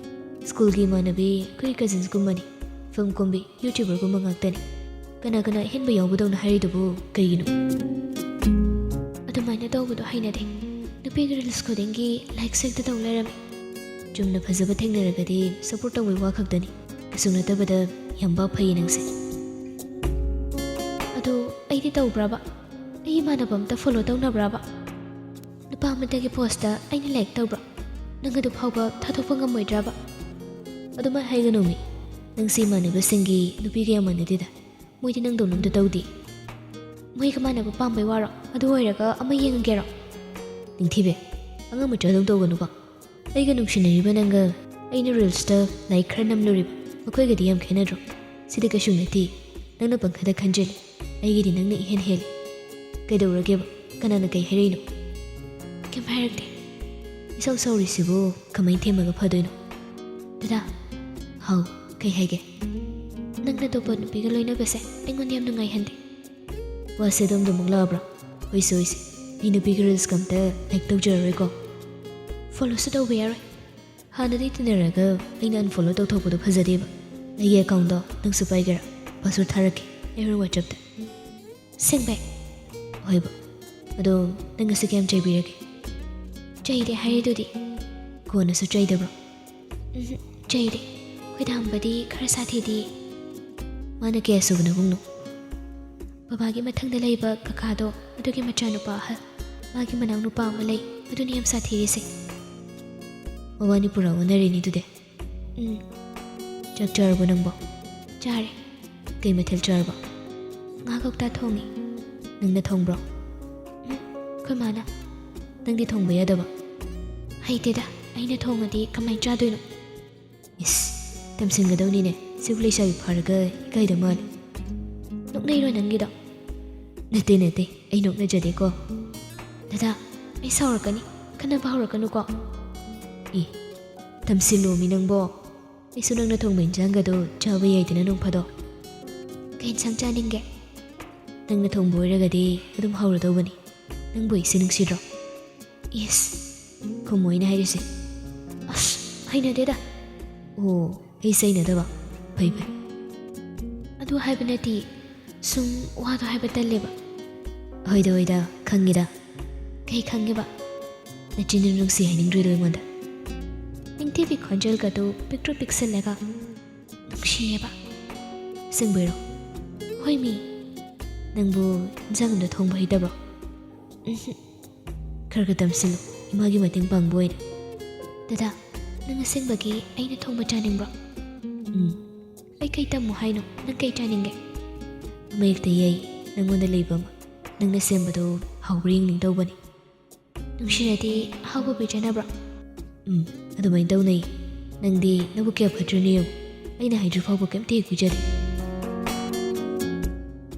ꯁ꯭ꯀꯨꯜꯒꯤ ꯏꯃꯥꯟꯅꯕꯤ, ꯑꯩꯈꯣꯏꯒꯤ ꯀꯖꯤꯟꯁꯀꯨꯝꯕꯅꯤ꯫ ꯐꯤꯂꯝ ꯀꯨꯝꯕꯤ, ꯌꯨꯇ꯭ꯌꯨꯕꯔꯒꯨꯝꯕ ꯉꯥꯛꯇꯅꯤ꯫ ꯀꯅꯥ ꯀꯅꯥ ꯑꯍꯦꯟꯕ ꯌꯥꯎꯕꯗꯧꯅ ꯍꯥꯏꯔꯤꯗꯨꯕꯨ ꯀꯩꯒꯤꯅꯣ? ꯑꯗꯨꯃꯥꯏꯅ ꯇꯧꯕꯗꯣ ꯍꯩꯅꯗꯦ꯫ ꯅꯨꯄꯤꯒꯤ ꯔꯤꯜꯁ ꯈꯨꯗꯤꯡꯒꯤ ꯂꯥꯏꯛꯁ ꯍꯦꯛꯇ ꯇꯧ ꯂꯩꯔꯝꯃꯤ꯫ ꯆꯨꯝꯅ ꯐꯖꯕ ꯊꯦꯡꯅꯔꯒꯗꯤ ꯁꯞꯄꯣꯔꯠ ꯇꯧꯕꯩ ꯋꯥ ꯈꯛꯇꯅꯤ꯫ ꯑꯁꯨꯛ ꯅꯠꯇꯕꯗ ꯌꯥꯝ ꯚꯥꯞ ꯐꯩꯌꯦ ꯅꯪꯁꯦ꯫ ꯑꯗꯣ ꯑꯩꯗꯤ ꯇꯧꯕ꯭ꯔꯕ? ꯑꯩ ꯏꯃꯥꯟꯅꯕ ꯑꯝꯇ ꯐꯣꯂꯣ ꯇꯧꯅꯕ꯭ꯔꯕ? ꯅꯨꯄꯥ ꯑꯃꯠꯇꯒꯤ ꯄꯣꯁꯇ ꯑꯩꯅ ꯂꯥꯏꯛ ꯇꯧꯕ꯭ꯔꯣ? ꯅꯪ ꯑꯗꯨ ꯐꯥꯎꯕ ꯊꯥꯗꯣꯛꯄ ꯉꯝꯃꯣꯏꯗ꯭ꯔꯕ? ꯑꯗꯨꯃꯥꯏ ꯍꯥꯏꯒꯅꯣꯃꯤ꯫ ꯅꯪꯁꯤ ꯏꯃꯥꯟꯅꯕꯁꯤꯡꯒꯤ ꯅꯨꯄꯤꯒ ꯌꯥꯝ ꯃꯥꯟꯅꯗꯦꯗ꯫ ꯃꯣꯏꯗꯤ ꯅꯪꯗꯧꯅ ꯑꯝꯇ ꯇꯧꯗꯦ꯫ ꯃꯣꯏꯒ ꯃꯥꯟꯅꯕ ꯄꯥꯝꯕꯩ ꯋꯥꯔꯣ? ꯑꯗꯨ ꯑꯣꯏꯔꯒ ꯑꯃ ꯌꯦꯡꯉꯒꯦꯔꯣ? ꯅꯤꯡꯊꯤꯕꯤ, ꯑꯉꯥꯡ ꯃꯆꯥꯗꯧ ꯇꯧꯒꯅꯨꯀꯣ꯫ ꯑꯩꯒ ꯅꯨꯡꯁꯤꯅꯔꯤꯕ ꯅꯪꯒ ꯑꯩꯅ ꯔꯤꯜꯁꯇ ꯂꯥꯏꯛ ꯈꯔ ꯅꯝꯂꯨꯔꯤꯕ, ꯃꯈꯣꯏꯒꯗꯤ ꯌꯥꯝ ꯈꯦꯠꯅꯗ꯭ꯔꯣ? ꯁꯤꯗꯤ ꯀꯩꯁꯨ ꯅꯠꯇꯦ, ꯅꯪꯅ ꯄꯪꯈꯗ ꯈꯟꯖꯤꯜꯂꯤ꯫ ꯑꯩꯒꯤꯗꯤ ꯅꯪꯅ ꯏꯍꯦꯟ ꯍꯦꯜꯂꯤ꯫ ꯀꯩꯗꯧꯔꯒꯦꯕ? ꯀꯅꯥꯅ ꯀꯩ ꯍꯥꯏꯔꯛꯏꯅꯣ? ꯀꯩꯝ ꯍꯥꯏꯔꯛꯇꯦ꯫ ꯏꯁꯧ ꯁꯧꯔꯤꯁꯤꯕꯨ ꯀꯃꯥꯏꯅ ꯊꯦꯝꯃꯒ ꯐꯗꯣꯏꯅꯣ? ꯗꯗꯥ꯫ ꯍꯥꯎ, ꯀꯩ ꯍꯥꯏꯒꯦ? ꯅꯪꯅ ꯑꯇꯣꯞꯄ ꯅꯨꯄꯤꯒ ꯂꯣꯏꯅꯕꯁꯦ ꯑꯩꯉꯣꯟꯗ ꯌꯥꯝ ꯅꯨꯡꯉꯥꯏꯍꯟꯗꯦ꯫ ꯋꯥꯁꯦ ꯑꯗꯣꯝꯗ ꯑꯃꯨꯛ ꯂꯥꯛꯑꯕ꯭ꯔꯣ? ꯍꯣꯏꯁꯦ, ꯍꯣꯏꯁꯦ, ꯑꯩ ꯅꯨꯄꯤꯒꯤ ꯔꯤꯜꯁꯀ ꯑꯝꯇ ꯂꯥꯏꯛ ꯇꯧꯖꯔꯔꯣꯏꯀꯣ꯫ ꯐꯣꯂꯣꯁꯨ ꯇꯧꯕ ꯌꯥꯔꯣꯏ꯫ ꯍꯥꯟꯅꯗꯤ ꯇꯤꯟꯅꯔꯒ ꯑꯩꯅ ꯑꯟꯐꯣꯂꯣ ꯇꯧꯊꯣꯛꯄꯗꯣ ꯐꯖꯗꯦꯕ꯫ ꯑꯩꯒꯤ ꯑꯦꯀꯥꯎꯟꯗꯣ ꯅꯪꯁꯨ ꯄꯥꯏꯒꯦꯔꯥ? ꯄꯥꯁꯋꯥꯔꯗ ꯊꯥꯔꯛꯀꯦ ꯑꯩ ꯍꯣꯔꯦꯟ ꯋꯥꯆꯞꯇ꯫ ꯁꯦꯡꯕꯩ? ꯍꯣꯏꯕ꯫ ꯑꯗꯣ ꯅꯪ ꯉꯁꯤ ꯀꯌꯥꯝ ꯆꯩꯕꯤꯔꯒꯦ? ꯆꯩꯗꯦ ꯍꯥꯏꯔꯤꯗꯨꯗꯤ꯫ ꯀꯣꯟꯅꯁꯨ ꯆꯩꯗꯕ꯭ꯔꯣ? ꯎꯝ, ꯆꯩꯗꯦ꯫ ꯈꯣꯏꯗꯥꯝꯕꯗꯤ ꯈꯔ ꯁꯥꯊꯤꯗꯤ꯫ ꯃꯥꯅ ꯀꯌꯥ ꯁꯨꯕ ꯅꯕꯨꯡꯅꯣ? ꯕꯕꯥꯒꯤ ꯃꯊꯪꯗ ꯂꯩꯕ ꯀꯀꯥꯗꯣ, ꯑꯗꯨꯒꯤ ꯃꯆꯥꯅꯨꯄꯥ ꯑꯍꯜ꯫ ꯃꯥꯒꯤ ꯃꯅꯥꯎꯅꯨꯄꯥ ꯑꯃ ꯂꯩ, ꯑꯗꯨꯅꯤ ꯌꯥꯝ ꯁꯥꯊꯤꯔꯤꯁꯦ꯫ ꯃꯕꯥꯅꯤ ꯄꯨꯔꯥ ꯑꯣꯟꯅꯔꯦꯅꯦ ꯑꯗꯨꯗꯤ꯫ ꯎꯝ꯫ ꯆꯥꯛ ꯆꯥꯔꯕꯣ ꯅꯪꯕꯣ? ꯆꯥꯔꯦ꯫ ꯀꯩ ꯃꯊꯦꯜ ꯆꯥꯔꯕ? ꯉꯥ ꯀꯧꯇꯥ ꯊꯣꯡꯉꯤ꯫ ꯅꯪꯅ ꯊꯣꯡꯕ꯭ꯔꯣ? ꯎꯝ, ꯑꯩꯈꯣꯏ ꯃꯥꯅ꯫ ꯅꯪꯗꯤ ꯊꯣꯡꯕ ꯌꯥꯗꯕ? ꯍꯩꯇꯦꯗ, ꯑꯩꯅ ꯊꯣꯡꯉꯗꯤ ꯀꯃꯥꯏ ꯆꯥꯗꯣꯏꯅꯣ? ꯏꯁ, ꯇꯝꯁꯤꯟꯒꯗꯧꯅꯤꯅꯦ꯫ ꯁꯤꯕꯨ ꯂꯩꯁꯥꯕꯤ ꯐꯥꯔꯒ ꯏꯀꯥꯏꯗ ꯃꯥꯜꯂꯦ꯫ ꯅꯣꯛꯅꯩꯔꯣ ꯅꯪꯒꯤꯗꯣ? ꯅꯠꯇꯦ, ꯅꯠꯇꯦ, ꯑꯩ ꯅꯣꯛꯅꯖꯗꯦꯀꯣ꯫ ꯗꯗꯥ, ꯑꯩ ꯁꯥꯎꯔꯛꯀꯅꯤ꯫ ꯈꯠꯅꯕ ꯍꯧꯔꯛꯀꯅꯨꯀꯣ꯫ ꯏ, ꯇꯝꯁꯤꯜꯂꯣꯃꯤ ꯅꯪꯕꯣ꯫ ꯑꯩꯁꯨ ꯅꯪꯅ ꯊꯣꯡꯕ ꯏꯟꯁꯥꯡꯒꯗꯣ ꯆꯥꯕ ꯌꯥꯏꯗꯅ ꯅꯣꯡ ꯐꯥꯗꯣꯛ꯫ ꯀꯩ ꯏꯟꯁꯥꯡ ꯆꯥꯅꯤꯡꯒꯦ? ꯅꯪꯅ ꯊꯣꯡꯕ ꯑꯣꯏꯔꯒꯗꯤ ꯑꯗꯨꯝ ꯍꯥꯎꯔꯗꯧꯕꯅꯤ꯫ ꯅꯪꯕꯨ ꯑꯩꯁꯦ ꯅꯨꯡꯁꯤꯗ꯭ꯔꯣ? ꯏꯁ, ꯈꯨꯝꯃꯣ ꯑꯩꯅ ꯍꯥꯏꯔꯤꯁꯦ꯫ ꯑꯁ, ꯍꯩꯅꯗꯦꯗ꯫ ꯑꯣ, ꯑꯩꯁꯦ ꯍꯩꯅꯗꯕ? ꯐꯩ ꯐꯩ꯫ ꯑꯗꯨ ꯍꯥꯏꯕ ꯅꯠꯇꯦ, ꯁꯨꯝ ꯋꯥꯗꯣ ꯍꯥꯏꯕ ꯇꯜꯂꯦꯕ꯫ ꯍꯣꯏꯗ ꯍꯣꯏꯗ, ꯈꯪꯉꯤꯗ꯫ ꯀꯩ ꯈꯪꯉꯦꯕ? ꯅꯆꯤꯟꯗꯨ ꯅꯨꯡꯁꯤ ꯍꯥꯏꯅꯤꯡꯗ꯭ꯔꯤꯗꯣ ꯑꯩꯉꯣꯟꯗ? ꯅꯤꯡꯊꯤꯕꯤ ꯈꯣꯟꯖꯦꯜꯒꯗꯨ ꯄꯤꯛꯇ꯭ꯔꯨ ꯄꯤꯛꯁꯜꯂꯒ ꯅꯨꯡꯁꯤꯌꯦꯕ꯫ ꯑꯁꯦꯡꯕꯩꯔꯣ? ꯍꯣꯏ ꯃꯤ꯫ ꯅꯪꯕꯨ ꯏꯟꯖꯥꯡ ꯑꯝꯇ ꯊꯣꯡꯕ ꯍꯩꯇꯕ꯭ꯔꯣ? ꯎꯝꯍꯨꯝ꯫ ꯈꯔ ꯈꯔ ꯇꯝꯁꯤꯜꯂꯨ, ꯏꯃꯥꯒꯤ ꯃꯇꯦꯡ ꯄꯥꯡꯕ ꯑꯣꯏꯅ꯫ ꯗꯗꯥ, ꯅꯪ ꯑꯁꯦꯡꯕꯒꯤ ꯑꯩꯅ ꯊꯣꯡꯕ ꯆꯥꯅꯤꯡꯕ꯭ꯔꯣ? ꯎꯝ꯫ ꯑꯩ ꯀꯩ ꯇꯝꯃꯨ ꯍꯥꯏꯅꯣ? ꯅꯪ ꯀꯩ ꯆꯥꯅꯤꯡꯒꯦ? ꯑꯃ ꯍꯦꯛꯇ ꯌꯥꯏ, ꯅꯪꯉꯣꯟꯗ ꯂꯩꯕ ꯑꯃ꯫ ꯅꯪꯅ ꯁꯦꯝꯕꯗꯣ ꯍꯥꯎꯕ꯭ꯔꯥ ꯌꯦꯡꯅꯤꯡꯗꯧꯕꯅꯤ꯫ ꯅꯨꯡꯁꯤꯔꯗꯤ ꯑꯍꯥꯎꯕ ꯄꯤꯖꯅꯕ꯭ꯔꯣ? ꯎꯝ, ꯑꯗꯨꯃꯥꯏꯅ ꯇꯧꯅꯩ꯫ ꯅꯪꯗꯤ ꯅꯕꯨꯛ ꯀꯌꯥ ꯐꯠꯇ꯭ꯔꯤꯅꯣ ꯌꯦꯡꯉꯨ, ꯑꯩꯅ ꯍꯥꯏꯗ꯭ꯔꯤ ꯐꯥꯎꯕ ꯀꯩꯝꯇ ꯍꯦꯛ ꯄꯤꯖꯗꯦ꯫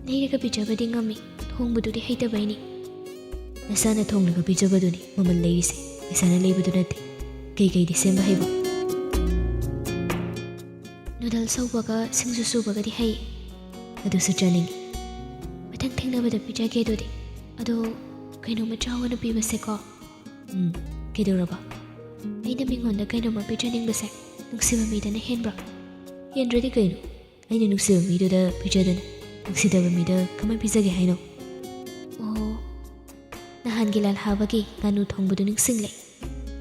ꯂꯩꯔꯒ ꯄꯤꯖꯕꯗꯤ ꯉꯝꯃꯤ, ꯊꯣꯡꯕꯗꯨꯗꯤ ꯍꯩꯇꯕꯩꯅꯤ꯫ ꯅꯁꯥꯅ ꯊꯣꯡꯂꯒ ꯄꯤꯖꯕꯗꯨꯅꯤ ꯃꯃꯜ ꯂꯩꯔꯤꯁꯦ, ꯄꯩꯁꯥꯅ ꯂꯩꯕꯗꯨ ꯅꯠꯇꯦ꯫ ꯀꯩꯀꯩꯗꯤ ꯁꯦꯝꯕ ꯍꯩꯕ? ꯅꯨꯗꯜꯁ ꯍꯧꯕꯒ ꯁꯤꯡꯖꯨ ꯁꯨꯕꯒꯗꯤ ꯍꯩ꯫ ꯑꯗꯨꯁꯨ ꯆꯥꯅꯤꯡꯉꯤ꯫ ꯃꯊꯪ ꯊꯦꯡꯅꯕꯗ ꯄꯤꯖꯒꯦ ꯑꯗꯨꯗꯤ꯫ ꯑꯗꯣ ꯀꯩꯅꯣꯝꯃ ꯆꯥꯎꯑꯣꯅ ꯄꯤꯕꯁꯦꯀꯣ꯫ ꯎꯝ, ꯀꯩꯗꯧꯔꯕ? ꯑꯩꯅ ꯃꯤꯉꯣꯟꯗ ꯀꯩꯅꯣꯝꯃ ꯄꯤꯖꯅꯤꯡꯕꯁꯦ ꯅꯨꯡꯁꯤꯕ ꯃꯤꯗꯅ ꯍꯦꯟꯕ꯭ꯔꯣ? ꯍꯦꯟꯗ꯭ꯔꯗꯤ ꯀꯩꯅꯣ? ꯑꯩꯅ ꯅꯨꯡꯁꯤꯕ ꯃꯤꯗꯨꯗ ꯄꯤꯖꯗꯅ ꯅꯨꯡꯁꯤꯗꯕ ꯃꯤꯗ ꯀꯃꯥꯏ ꯄꯤꯖꯒꯦ ꯍꯥꯏꯅꯣ? ꯑꯣ, ꯅꯍꯥꯟꯒꯤ ꯂꯥꯜꯍꯥꯕꯒꯤ ꯉꯥꯅꯨ ꯊꯣꯡꯕꯗꯨ ꯅꯤꯡꯁꯤꯡꯂꯦ꯫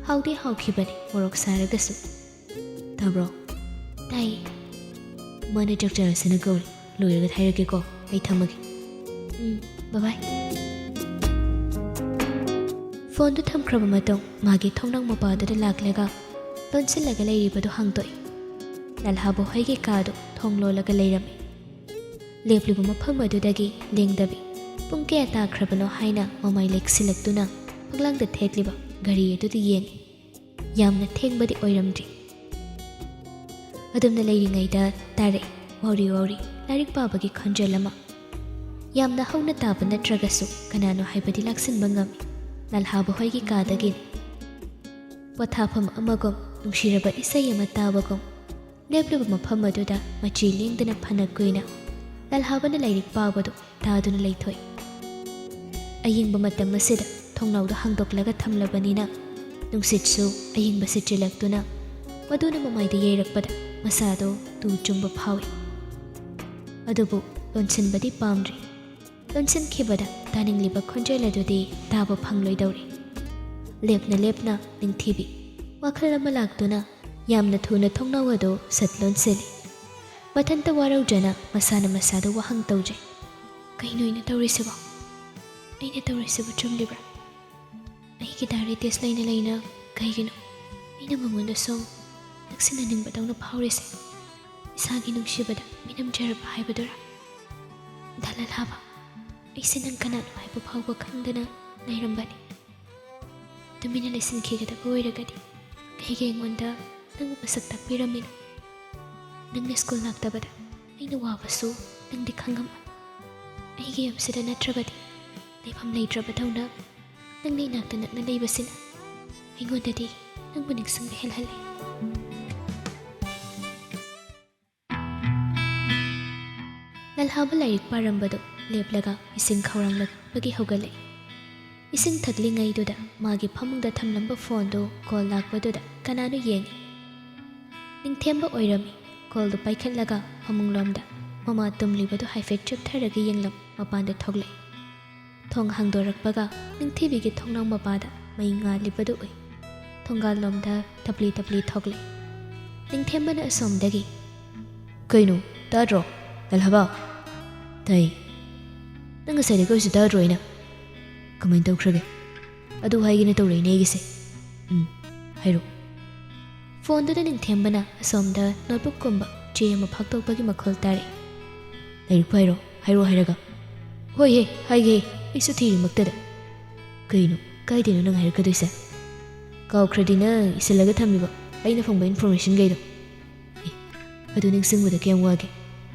ꯍꯥꯎꯗꯤ ꯍꯥꯎꯈꯤꯕꯅꯤ, ꯃꯣꯔꯣꯛ ꯁꯥꯔꯒꯁꯨ꯫ ꯇꯥꯕ꯭ꯔꯣ? ꯇꯥꯏ꯫ ꯃꯥꯅ ꯆꯥꯛ ꯆꯥꯔꯁꯦꯅ ꯀꯧꯔꯤ꯫ ꯂꯣꯏꯔꯒ ꯍꯥꯏꯔꯛꯀꯦꯀꯣ꯫ ꯑꯩ ꯊꯝꯃꯒꯦ꯫ ꯎꯝ, bye bye꯫ ꯐꯣꯟꯗꯨ ꯊꯝꯈ꯭ꯔꯕ ꯃꯇꯨꯡ ꯃꯥꯒꯤ ꯊꯣꯡꯅꯥꯡ ꯃꯄꯥꯗꯨꯗ ꯂꯥꯛꯂꯒ ꯂꯣꯟꯁꯤꯜꯂꯒ ꯂꯩꯔꯤꯕꯗꯨ ꯍꯥꯡꯗꯣꯛꯏ꯫ ꯂꯥꯜꯍꯥꯕ ꯍꯣꯏꯒꯤ ꯀꯥꯗꯨ ꯊꯣꯡ ꯂꯣꯜꯂꯒ ꯂꯩꯔꯝꯃꯤ꯫ ꯂꯦꯞꯂꯤꯕ ꯃꯐꯝ ꯑꯗꯨꯗꯒꯤ ꯂꯦꯡꯗꯕꯤ꯫ ꯄꯨꯡ ꯀꯌꯥ ꯇꯥꯈ꯭ꯔꯕꯅꯣ ꯍꯥꯏꯅ ꯃꯃꯥꯏ ꯂꯦꯛꯁꯤꯜꯂꯛꯇꯨꯅ ꯐꯛꯂꯥꯡꯗ ꯊꯦꯠꯂꯤꯕ ꯘꯔꯤ ꯑꯗꯨꯗ ꯌꯦꯡꯏ꯫ ꯌꯥꯝꯅ ꯊꯦꯡꯕꯗꯤ ꯑꯣꯏꯔꯝꯗ꯭ꯔꯤ꯫ ꯑꯗꯨꯝꯅ ꯂꯩꯔꯤꯉꯩꯗ ꯇꯥꯔꯛꯏ ꯋꯥꯎꯔꯤ ꯋꯥꯎꯔꯤ ꯂꯥꯏꯔꯤꯛ ꯄꯥꯕꯒꯤ ꯈꯣꯟꯖꯦꯜ ꯑꯃ꯫ ꯌꯥꯝꯅ ꯍꯧꯅ ꯇꯥꯕ ꯅꯠꯇ꯭ꯔꯒꯁꯨ ꯀꯅꯥꯅꯣ ꯍꯥꯏꯕꯗꯤ ꯂꯥꯛꯁꯤꯟꯕ ꯉꯝꯃꯤ꯫ ꯂꯥꯜꯍꯥꯕ ꯍꯣꯏꯒꯤ ꯀꯥꯗꯒꯤꯅꯤ꯫ ꯄꯣꯊꯥꯐꯝ ꯑꯃꯒꯨꯝ ꯅꯨꯡꯁꯤꯔꯕ ꯏꯁꯩ ꯑꯃ ꯇꯥꯕꯒꯨꯝ ꯂꯦꯞꯂꯤꯕ ꯃꯐꯝ ꯑꯗꯨꯗ ꯃꯆꯤ ꯂꯦꯡꯗꯅ ꯐꯅ ꯀꯨꯏꯅ ꯂꯥꯜꯍꯥꯕꯅ ꯂꯥꯏꯔꯤꯛ ꯄꯥꯕꯗꯨ ꯇꯥꯗꯨꯅ ꯂꯩꯊꯣꯛꯏ꯫ ꯑꯌꯤꯡꯕ ꯃꯇꯝ ꯑꯁꯤꯗ ꯊꯣꯡꯅꯥꯎꯗ ꯍꯥꯡꯗꯣꯛꯂꯒ ꯊꯝꯂꯕꯅꯤꯅ ꯅꯨꯡꯁꯤꯠꯁꯨ ꯑꯌꯤꯡꯕ ꯁꯤꯠꯆꯤꯜꯂꯛꯇꯨꯅ ꯃꯗꯨꯅ ꯃꯃꯥꯏꯗ ꯌꯩꯔꯛꯄꯗ ꯃꯁꯥꯗꯣ ꯇꯨ ꯆꯨꯡꯕ ꯐꯥꯎꯏ꯫ ꯑꯗꯨꯕꯨ ꯂꯣꯟꯁꯤꯟꯕꯗꯤ ꯄꯥꯝꯗ꯭ꯔꯤ꯫ ꯂꯣꯟꯁꯤꯟꯈꯤꯕꯗ ꯇꯥꯅꯤꯡꯂꯤꯕ ꯈꯣꯟꯖꯦꯜ ꯑꯗꯨꯗꯤ ꯇꯥꯕ ꯐꯪꯂꯣꯏꯗꯧꯔꯤ꯫ ꯂꯦꯞꯅ ꯂꯦꯞꯅ ꯅꯤꯡꯊꯤꯕꯤ ꯋꯥꯈꯜ ꯑꯃ ꯂꯥꯛꯇꯨꯅ ꯌꯥꯝꯅ ꯊꯨꯅ ꯊꯣꯡꯅꯥꯎ ꯑꯗꯨ ꯁꯠ ꯂꯣꯟꯁꯤꯜꯂꯤ꯫ ꯃꯊꯟꯇ ꯋꯥꯔꯧꯗ꯭ꯔꯅ ꯃꯁꯥꯅ ꯃꯁꯥꯗ ꯋꯥꯍꯪ ꯇꯧꯖꯩ꯫ "ꯀꯩꯅꯣ ꯑꯩꯅ ꯇꯧꯔꯤꯁꯤꯕꯣ? ꯑꯩꯅ ꯇꯧꯔꯤꯁꯤꯕꯨ ꯆꯨꯝꯂꯤꯕ꯭ꯔꯥ? ꯑꯩꯒꯤ diary test ꯂꯩꯅ ꯂꯩꯅ ꯀꯩꯒꯤꯅꯣ ꯑꯩꯅ ꯃꯉꯣꯟꯗ ꯁꯨꯝ ꯅꯛꯁꯤꯟꯅꯅꯤꯡꯕꯗꯧꯅ ꯐꯥꯎꯔꯤꯁꯦ? ꯏꯁꯥꯒꯤ ꯅꯨꯡꯁꯤꯕꯗ ꯃꯤꯅꯝꯖꯔꯕ ꯍꯥꯏꯕꯗꯨꯔꯥ? ꯗꯥ ꯂꯜꯍꯥꯕ, ꯑꯩꯁꯦ ꯅꯪ ꯀꯅꯥꯅꯣ ꯍꯥꯏꯕ ꯐꯥꯎꯕ ꯈꯪꯗꯅ ꯂꯩꯔꯝꯕꯅꯤ꯫ ꯇꯨꯃꯤꯟꯅ ꯂꯩꯁꯤꯟꯈꯤꯒꯗꯕ ꯑꯣꯏꯔꯒꯗꯤ ꯀꯩꯒꯤ ꯑꯩꯉꯣꯟꯗ ꯅꯪꯕꯨ ꯃꯁꯛ ꯇꯥꯛꯄꯤꯔꯝꯃꯤꯅꯣ? ꯅꯪꯅ ꯁ꯭ꯀꯨꯜ ꯂꯥꯛꯇꯕꯗ ꯑꯩꯅ ꯋꯥꯕꯁꯨ ꯅꯪꯗꯤ ꯈꯪꯉꯝꯃꯣꯏ꯫ ꯑꯩꯒꯤ ꯌꯨꯝꯁꯤꯗ ꯅꯠꯇ꯭ꯔꯕꯗꯤ ꯂꯩꯐꯝ ꯂꯩꯇ꯭ꯔꯕꯗꯧꯅ ꯅꯪꯅ ꯏꯅꯥꯛꯇ ꯅꯛꯅ ꯂꯩꯕꯁꯤꯅ ꯑꯩꯉꯣꯟꯗꯗꯤ ꯅꯪꯕꯨ ꯅꯤꯡꯁꯤꯡꯕ ꯍꯦꯜꯍꯜꯂꯦ꯫" ꯂꯜꯍꯥꯕ ꯂꯥꯏꯔꯤꯛ ꯄꯥꯔꯝꯕꯗꯨ ꯂꯦꯞꯂꯒ ꯏꯁꯤꯡ ꯈꯧꯔꯥꯡꯂꯛꯄꯒꯤ ꯍꯧꯒꯠꯂꯛꯏ꯫ ꯏꯁꯤꯡ ꯊꯛꯂꯤꯉꯩꯗꯨꯗ ꯃꯥꯒꯤ ꯐꯃꯨꯡꯗ ꯊꯝꯂꯝꯕ ꯐꯣꯟꯗꯨ ꯀꯣꯜ ꯂꯥꯛꯄꯗꯨꯗ ꯀꯅꯥꯅꯣ ꯌꯦꯡꯉꯤ꯫ ꯅꯤꯡꯊꯦꯝꯕ ꯑꯣꯏꯔꯝꯃꯤ꯫ ꯀꯣꯜꯗꯨ ꯄꯥꯏꯈꯠꯂꯒ ꯐꯃꯨꯡꯂꯣꯝꯗ ꯃꯃꯥ ꯇꯨꯝꯂꯤꯕꯗꯨ ꯍꯥꯏꯐꯦꯠ ꯆꯦꯞꯊꯔꯒ ꯌꯦꯡꯂꯝ ꯃꯄꯥꯟꯗ ꯊꯣꯛꯂꯛꯏ꯫ ꯊꯣꯡ ꯍꯥꯡꯗꯣꯔꯛꯄꯒ ꯅꯤꯡꯊꯤꯕꯤꯒꯤ ꯊꯣꯡꯅꯥꯎ ꯃꯄꯥꯗ ꯃꯩ ꯉꯥꯜꯂꯤꯕꯗꯨ ꯎꯏ꯫ ꯊꯣꯡꯒꯥꯜꯂꯣꯝꯗ ꯇꯞꯂꯤ ꯇꯞꯂꯤ ꯊꯣꯛꯂꯛꯏ꯫ ꯅꯤꯡꯊꯦꯝꯕꯅ ꯑꯁꯣꯝꯗꯒꯤ, "ꯀꯩꯅꯣ, ꯇꯥꯗ꯭ꯔꯣ? ꯂꯜꯍꯥꯕ?" "ꯇꯥꯏ꯫ ꯅꯪ ꯉꯁꯥꯏꯗꯒꯤ ꯀꯩꯁꯨ ꯇꯥꯗ꯭ꯔꯣ ꯑꯩꯅ? ꯀꯃꯥꯏꯅ ꯇꯧꯈ꯭ꯔꯒꯦ?" "ꯑꯗꯨ ꯍꯥꯏꯒꯦꯅ ꯇꯧꯔꯛꯏꯅꯦ ꯑꯩꯒꯤꯁꯦ꯫" "ꯎꯝ, ꯍꯥꯏꯔꯣ꯫" ꯐꯣꯟꯗꯨꯗ ꯅꯤꯡꯊꯦꯝꯕꯅ ꯑꯁꯣꯝꯗ ꯅꯣꯠꯕꯨꯛꯀꯨꯝꯕ ꯆꯦ ꯑꯃ ꯐꯥꯛꯇꯣꯛꯄꯒꯤ ꯃꯈꯣꯜ ꯇꯥꯔꯛꯏ꯫ "ꯂꯥꯏꯔꯤꯛ ꯄꯥꯏꯔꯣ, ꯍꯥꯏꯔꯣ ꯍꯥꯏꯔꯒ꯫" "ꯍꯣꯏ ꯍꯦ, ꯍꯥꯏꯒꯦ ꯍꯦ, ꯑꯩꯁꯨ ꯊꯤꯔꯤꯃꯛꯇꯗ꯫" "ꯀꯩꯅꯣ, ꯀꯥꯏꯗꯩꯅꯣ ꯅꯪ ꯍꯥꯏꯔꯛꯀꯗꯣꯏꯁꯦ? ꯀꯥꯎꯈ꯭ꯔꯗꯤ ꯅꯪ ꯏꯁꯤꯜꯂꯒ ꯊꯝꯃꯤꯕ ꯑꯩꯅ ꯐꯪꯕ informationꯈꯩꯗꯣ?" "ꯑꯦ, ꯑꯗꯨ ꯅꯤꯡꯁꯤꯡꯕꯗ ꯀꯌꯥꯝ ꯋꯥꯒꯦ?"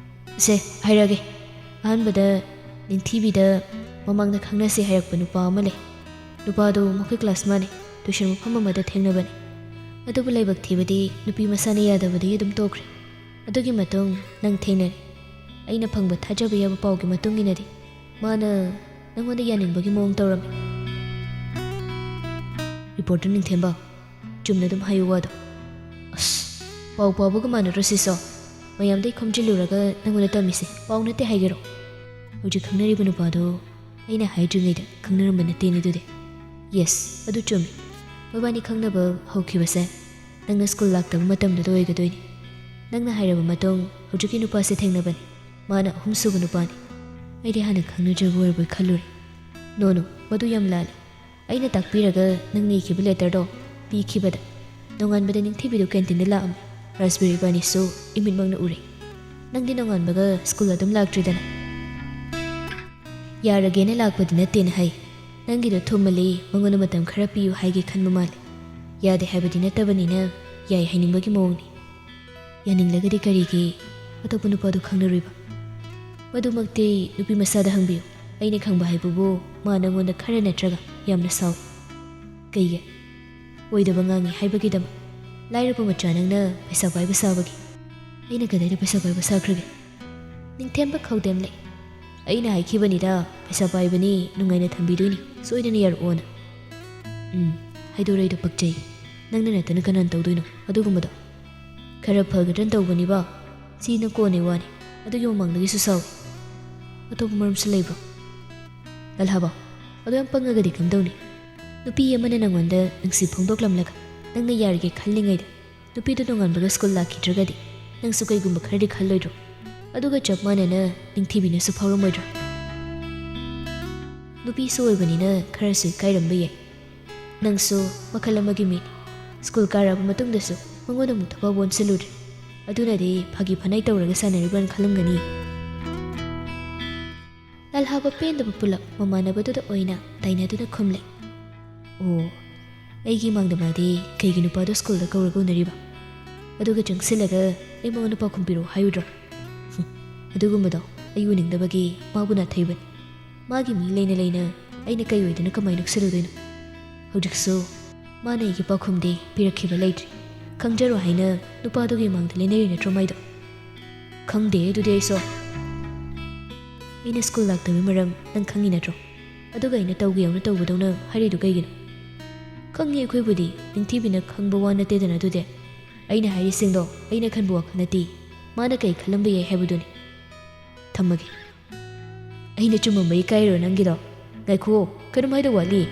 "ꯁꯦ, ꯍꯥꯏꯔꯛꯑꯒꯦ꯫ ꯑꯍꯥꯟꯕꯗ ꯅꯤꯡꯊꯤꯕꯤꯗ ꯃꯃꯥꯡꯗ ꯈꯪꯅꯁꯦ ꯍꯥꯏꯔꯛꯄ ꯅꯨꯄꯥ ꯑꯃ ꯂꯩ꯫ ꯅꯨꯄꯥꯗꯣ ꯃꯈꯣꯏ class ꯃꯥꯟꯅꯩ, tuition ꯃꯐꯝ ꯑꯃꯗ ꯊꯦꯡꯅꯕꯅꯤ꯫ ꯑꯗꯨꯕꯨ ꯂꯥꯏꯕꯛ ꯊꯤꯕꯗꯤ ꯅꯨꯄꯤ ꯃꯁꯥꯅ ꯌꯥꯗꯕꯗꯒꯤ ꯑꯗꯨꯝ ꯇꯣꯛꯈ꯭ꯔꯦ꯫ ꯑꯗꯨꯒꯤ ꯃꯇꯨꯡ ꯅꯪ ꯊꯦꯡꯅꯔꯦ꯫ ꯑꯩꯅ ꯐꯪꯕ ꯊꯥꯖꯕ ꯌꯥꯕ ꯄꯥꯎꯒꯤ ꯃꯇꯨꯡ ꯏꯟꯅꯗꯤ ꯃꯥꯅ ꯅꯪꯉꯣꯟꯗ ꯌꯥꯅꯤꯡꯕꯒꯤ ꯃꯑꯣꯡ ꯇꯧꯔꯝꯃꯤ꯫ ꯔꯤꯄꯣꯔꯇꯔ ꯅꯤꯡꯊꯦꯝꯕ, ꯆꯨꯝꯅ ꯑꯗꯨꯝ ꯍꯥꯏꯌꯨ ꯋꯥꯗꯣ꯫ ꯑꯁ, ꯄꯥꯎ ꯄꯥꯕꯒ ꯃꯥꯟꯅꯔꯣ ꯁꯤꯁꯣ꯫ ꯃꯌꯥꯝꯗꯩ ꯈꯣꯝꯖꯤꯜꯂꯨꯔꯒ ꯅꯪꯉꯣꯟꯗ ꯇꯝꯃꯤꯁꯦ ꯄꯥꯎ ꯅꯠꯇꯦ ꯍꯥꯏꯒꯦꯔꯣ? ꯍꯧꯖꯤꯛ ꯈꯪꯅꯔꯤꯕ ꯅꯨꯄꯥꯗꯣ ꯑꯩꯅ ꯍꯥꯏꯗ꯭ꯔꯤꯉꯩꯗ ꯈꯪꯅꯔꯝꯕ ꯅꯠꯇꯦꯅꯦ ꯑꯗꯨꯗꯤ꯫ ꯌꯦꯁ, ꯑꯗꯨ ꯆꯨꯝꯃꯤ꯫ ꯃꯕꯥꯅꯤ ꯈꯪꯅꯕ ꯍꯧꯈꯤꯕꯁꯦ ꯅꯪꯅ ꯁ꯭ꯀꯨꯜ ꯂꯥꯛꯇꯕ ꯃꯇꯝꯗꯨꯗ ꯑꯣꯏꯒꯗꯣꯏꯅꯤ꯫ ꯅꯪꯅ ꯍꯥꯏꯔꯕ ꯃꯇꯨꯡ ꯍꯧꯖꯤꯛꯀꯤ ꯅꯨꯄꯥꯁꯦ ꯊꯦꯡꯅꯕꯅꯤ꯫ ꯃꯥꯅ ꯑꯍꯨꯝꯁꯨꯕ ꯅꯨꯄꯥꯅꯤ꯫ ꯑꯩꯗꯤ ꯍꯥꯟꯅ ꯈꯪꯅꯖꯕ ꯑꯣꯏꯔꯕꯣꯏ ꯈꯜꯂꯨꯔꯦ꯫ ꯅꯣ ꯅꯣ, ꯃꯗꯨ ꯌꯥꯝ ꯂꯥꯜꯂꯦ꯫ ꯑꯩꯅ ꯇꯥꯛꯄꯤꯔꯒ ꯅꯪꯅ ꯏꯈꯤꯕ ꯂꯦꯇꯔꯗꯣ ꯄꯤꯈꯤꯕꯗ ꯅꯣꯡꯉꯥꯟꯕꯗ ꯅꯤꯡꯊꯤꯕꯤꯗꯨ ꯀꯦꯟꯇꯤꯟꯗ ꯂꯥꯛꯑꯝꯃꯤ꯫ ꯔꯥꯖꯕꯤꯔ ꯏꯕꯥꯅꯤꯁꯨ ꯏꯃꯤꯠꯃꯛꯅ ꯎꯔꯦ꯫ ꯅꯪꯗꯤ ꯅꯣꯡꯉꯥꯟꯕꯒ ꯁ꯭ꯀꯨꯜ ꯑꯗꯨꯝ ꯂꯥꯛꯇ꯭ꯔꯤꯗꯅ꯫ ꯌꯥꯔꯒꯦꯅ ꯂꯥꯛꯄꯗꯤ ꯅꯠꯇꯦꯅ ꯍꯥꯏ꯫ ꯅꯪꯒꯤꯗꯣ ꯊꯨꯝꯃꯜꯂꯤ, ꯃꯉꯣꯟꯗ ꯃꯇꯝ ꯈꯔ ꯄꯤꯌꯨ ꯍꯥꯏꯒꯦ ꯈꯟꯕ ꯃꯥꯜꯂꯦ꯫ ꯌꯥꯗꯦ ꯍꯥꯏꯕꯗꯤ ꯅꯠꯇꯕꯅꯤꯅ ꯌꯥꯏ ꯍꯥꯏꯅꯤꯡꯕꯒꯤ ꯃꯑꯣꯡꯅꯤ꯫ ꯌꯥꯅꯤꯡꯂꯒꯗꯤ ꯀꯔꯤꯒꯤ ꯑꯇꯣꯞꯄ ꯅꯨꯄꯥꯗꯨ ꯈꯪꯅꯔꯨꯏꯕ? ꯃꯗꯨꯃꯛꯇꯤ ꯅꯨꯄꯤ ꯃꯁꯥꯗ ꯍꯪꯕꯤꯌꯨ꯫ ꯑꯩꯅ ꯈꯪꯕ ꯍꯥꯏꯕꯕꯨ ꯃꯥ ꯅꯪꯉꯣꯟꯗ ꯈꯔ ꯅꯠꯇ꯭ꯔꯒ ꯌꯥꯝꯅ ꯁꯥꯎꯏ꯫ ꯀꯩꯒꯤ? ꯑꯣꯏꯗꯕ ꯉꯥꯡꯉꯤ ꯍꯥꯏꯕꯒꯤꯗꯃꯛ? ꯂꯥꯏꯔꯕ ꯃꯆꯥ ꯅꯪꯅ ꯄꯩꯁꯥ ꯄꯥꯏꯕ ꯁꯥꯕꯒꯤ? ꯑꯩꯅ ꯀꯗꯥꯏꯗ ꯄꯩꯁꯥ ꯄꯥꯏꯕ ꯁꯥꯈ꯭ꯔꯒꯦ? ꯅꯤꯡꯊꯦꯝꯕ ꯈꯧꯗꯦꯝꯂꯦ꯫ ꯑꯩꯅ ꯍꯥꯏꯈꯤꯕꯅꯤꯗ, ꯄꯩꯁꯥ ꯄꯥꯏꯕꯅꯤ, ꯅꯨꯡꯉꯥꯏꯅ ꯊꯝꯕꯤꯗꯣꯏꯅꯤ, ꯁꯣꯏꯗꯅ ꯌꯥꯔꯛꯑꯣꯅ꯫ ꯎꯝ, ꯍꯥꯏꯗꯣꯔꯛꯏꯗꯣ ꯄꯛꯆꯩ꯫ ꯅꯪꯅ ꯅꯠꯇꯅ ꯀꯅꯥꯅ ꯇꯧꯗꯣꯏꯅꯣ ꯑꯗꯨꯒꯨꯝꯕꯗꯣ? ꯈꯔ ꯐꯒꯗ꯭ꯔꯅ ꯇꯧꯕꯅꯤꯕ꯫ ꯁꯤꯅ ꯀꯣꯟꯅꯩ ꯋꯥꯅꯤ꯫ ꯑꯗꯨꯒꯤ ꯃꯃꯥꯡꯗꯒꯤꯁꯨ ꯁꯥꯎꯏ꯫ ꯑꯇꯣꯞꯄ ꯃꯔꯝꯁꯨ ꯂꯩꯕ꯭ꯔꯣ? ꯂꯜꯍꯥꯕ, ꯑꯗꯨ ꯌꯥꯝ ꯄꯪꯉꯒꯗꯤ ꯀꯝꯗꯧꯅꯤ? ꯅꯨꯄꯤ ꯑꯃꯅ ꯅꯪꯉꯣꯟꯗ ꯅꯨꯡꯁꯤ ꯐꯣꯡꯗꯣꯛꯂꯝꯂꯒ ꯅꯪꯅ ꯌꯥꯔꯒꯦ ꯈꯜꯂꯤꯉꯩꯗ ꯅꯨꯄꯤꯗꯨ ꯅꯣꯡꯉꯥꯟꯕꯒ ꯁ꯭ꯀꯨꯜ ꯂꯥꯛꯈꯤꯗ꯭ꯔꯒꯗꯤ ꯅꯪꯁꯨ ꯀꯩꯒꯨꯝꯕ ꯈꯔꯗꯤ ꯈꯜꯂꯣꯏꯗ꯭ꯔꯣ? ꯑꯗꯨꯒ ꯆꯞ ꯃꯥꯟꯅꯅ ꯅꯤꯡꯊꯤꯕꯤꯅꯁꯨ ꯐꯥꯎꯔꯝꯃꯣꯏꯗ꯭ꯔꯣ? ꯅꯨꯄꯤꯁꯨ ꯑꯣꯏꯕꯅꯤꯅ ꯈꯔꯁꯨ ꯏꯀꯥꯏꯔꯝꯕ ꯌꯥꯏ꯫ ꯅꯪꯁꯨ ꯃꯈꯜ ꯑꯃꯒꯤ ꯃꯤꯅꯤ꯫ ꯁ꯭ꯀꯨꯜ ꯀꯥꯔꯛꯑꯕ ꯃꯇꯨꯡꯗꯁꯨ ꯃꯉꯣꯟꯗ ꯑꯃꯨꯛ ꯊꯕꯛ ꯑꯣꯟꯁꯤꯜꯂꯨꯗ꯭ꯔꯦ꯫ ꯑꯗꯨꯅꯗꯤ ꯐꯥꯒꯤ ꯐꯅꯥꯏ ꯇꯧꯔꯒ ꯁꯥꯟꯅꯔꯤꯕꯅ ꯈꯜꯂꯝꯒꯅꯤ꯫ ꯂꯜꯍꯥꯕ ꯄꯦꯟꯗꯕ ꯄꯨꯂꯞ ꯃꯃꯥꯟꯅꯕꯗꯨꯗ ꯑꯣꯏꯅ ꯇꯥꯏꯅꯗꯨꯅ ꯈꯨꯝꯂꯦ꯫ ꯑꯣ, ꯑꯩꯒꯤ ꯏꯃꯥꯡꯗ ꯃꯥꯗꯤ ꯀꯩꯒꯤ ꯅꯨꯄꯥꯗꯣ ꯁ꯭ꯀꯨꯜꯗ ꯀꯧꯔꯒ ꯎꯅꯔꯤꯕ? ꯑꯗꯨꯒ ꯆꯪꯁꯤꯜꯂꯒ ꯑꯩ ꯃꯉꯣꯟꯗ ꯄꯥꯎꯈꯨꯝ ꯄꯤꯔꯛꯑꯣ ꯍꯥꯏꯔꯨꯗ꯭ꯔꯣ? ꯍꯨꯝ, ꯑꯗꯨꯒꯨꯝꯕꯗꯣ ꯑꯩ ꯎꯅꯤꯡꯗꯕꯒꯤ ꯃꯥꯕꯨ ꯅꯥꯊꯩꯕꯅꯤ꯫ ꯃꯥꯒꯤ ꯃꯤ ꯂꯩꯅ ꯂꯩꯅ ꯑꯩꯅ ꯀꯩ ꯑꯣꯏꯗꯅ ꯀꯃꯥꯏꯅ ꯅꯣꯛꯁꯜꯂꯨꯗꯣꯏꯅꯣ? ꯍꯧꯖꯤꯛꯁꯨ ꯃꯥꯅ ꯑꯩꯒꯤ ꯄꯥꯎꯈꯨꯝꯗꯤ ꯄꯤꯔꯛꯈꯤꯕ ꯂꯩꯇ꯭ꯔꯤ꯫ ꯈꯪꯖꯔꯣ ꯍꯥꯏꯅ ꯅꯨꯄꯥꯗꯨꯒꯤ ꯃꯥꯡꯗ ꯂꯦꯟꯅꯔꯤ ꯅꯠꯇ꯭ꯔꯣ ꯃꯥꯏꯗꯣ? ꯈꯪꯗꯦ ꯑꯗꯨꯗꯤ ꯑꯩꯁꯨ꯫ ꯑꯩꯅ ꯁ꯭ꯀꯨꯜ ꯂꯥꯛꯇꯕꯒꯤ ꯃꯔꯝ ꯅꯪ ꯈꯪꯉꯤ ꯅꯠꯇ꯭ꯔꯣ? ꯑꯗꯨꯒ ꯑꯩꯅ ꯇꯧꯒꯦ ꯌꯥꯎꯅ ꯇꯧꯕꯗꯧꯅ ꯍꯥꯏꯔꯤꯗꯨ ꯀꯩꯒꯤꯅꯣ? ꯈꯪꯉꯤ ꯑꯩꯈꯣꯏꯕꯨꯗꯤ, ꯅꯤꯡꯊꯤꯕꯤꯅ ꯈꯪꯕ ꯋꯥ ꯅꯠꯇꯦꯗꯅ꯫ ꯑꯗꯨꯗꯤ ꯑꯩꯅ ꯍꯥꯏꯔꯤꯁꯤꯡꯗꯣ ꯑꯩꯅ ꯈꯟꯕ ꯋꯥꯈꯜ ꯅꯠꯇꯦ, ꯃꯥꯅ ꯀꯩ ꯈꯜꯂꯝꯕ ꯌꯥꯏ ꯍꯥꯏꯕꯗꯨꯅꯤ꯫ ꯊꯝꯃꯒꯦ꯫ ꯑꯩꯅ ꯆꯨꯝꯃꯝꯕ ꯏꯀꯥꯏꯔꯣ ꯅꯪꯒꯤꯗꯣ? ꯉꯥꯏꯈꯨꯑꯣ, ꯀꯩꯅꯣꯝ ꯍꯥꯏꯗꯧ ꯋꯥꯠꯂꯤ꯫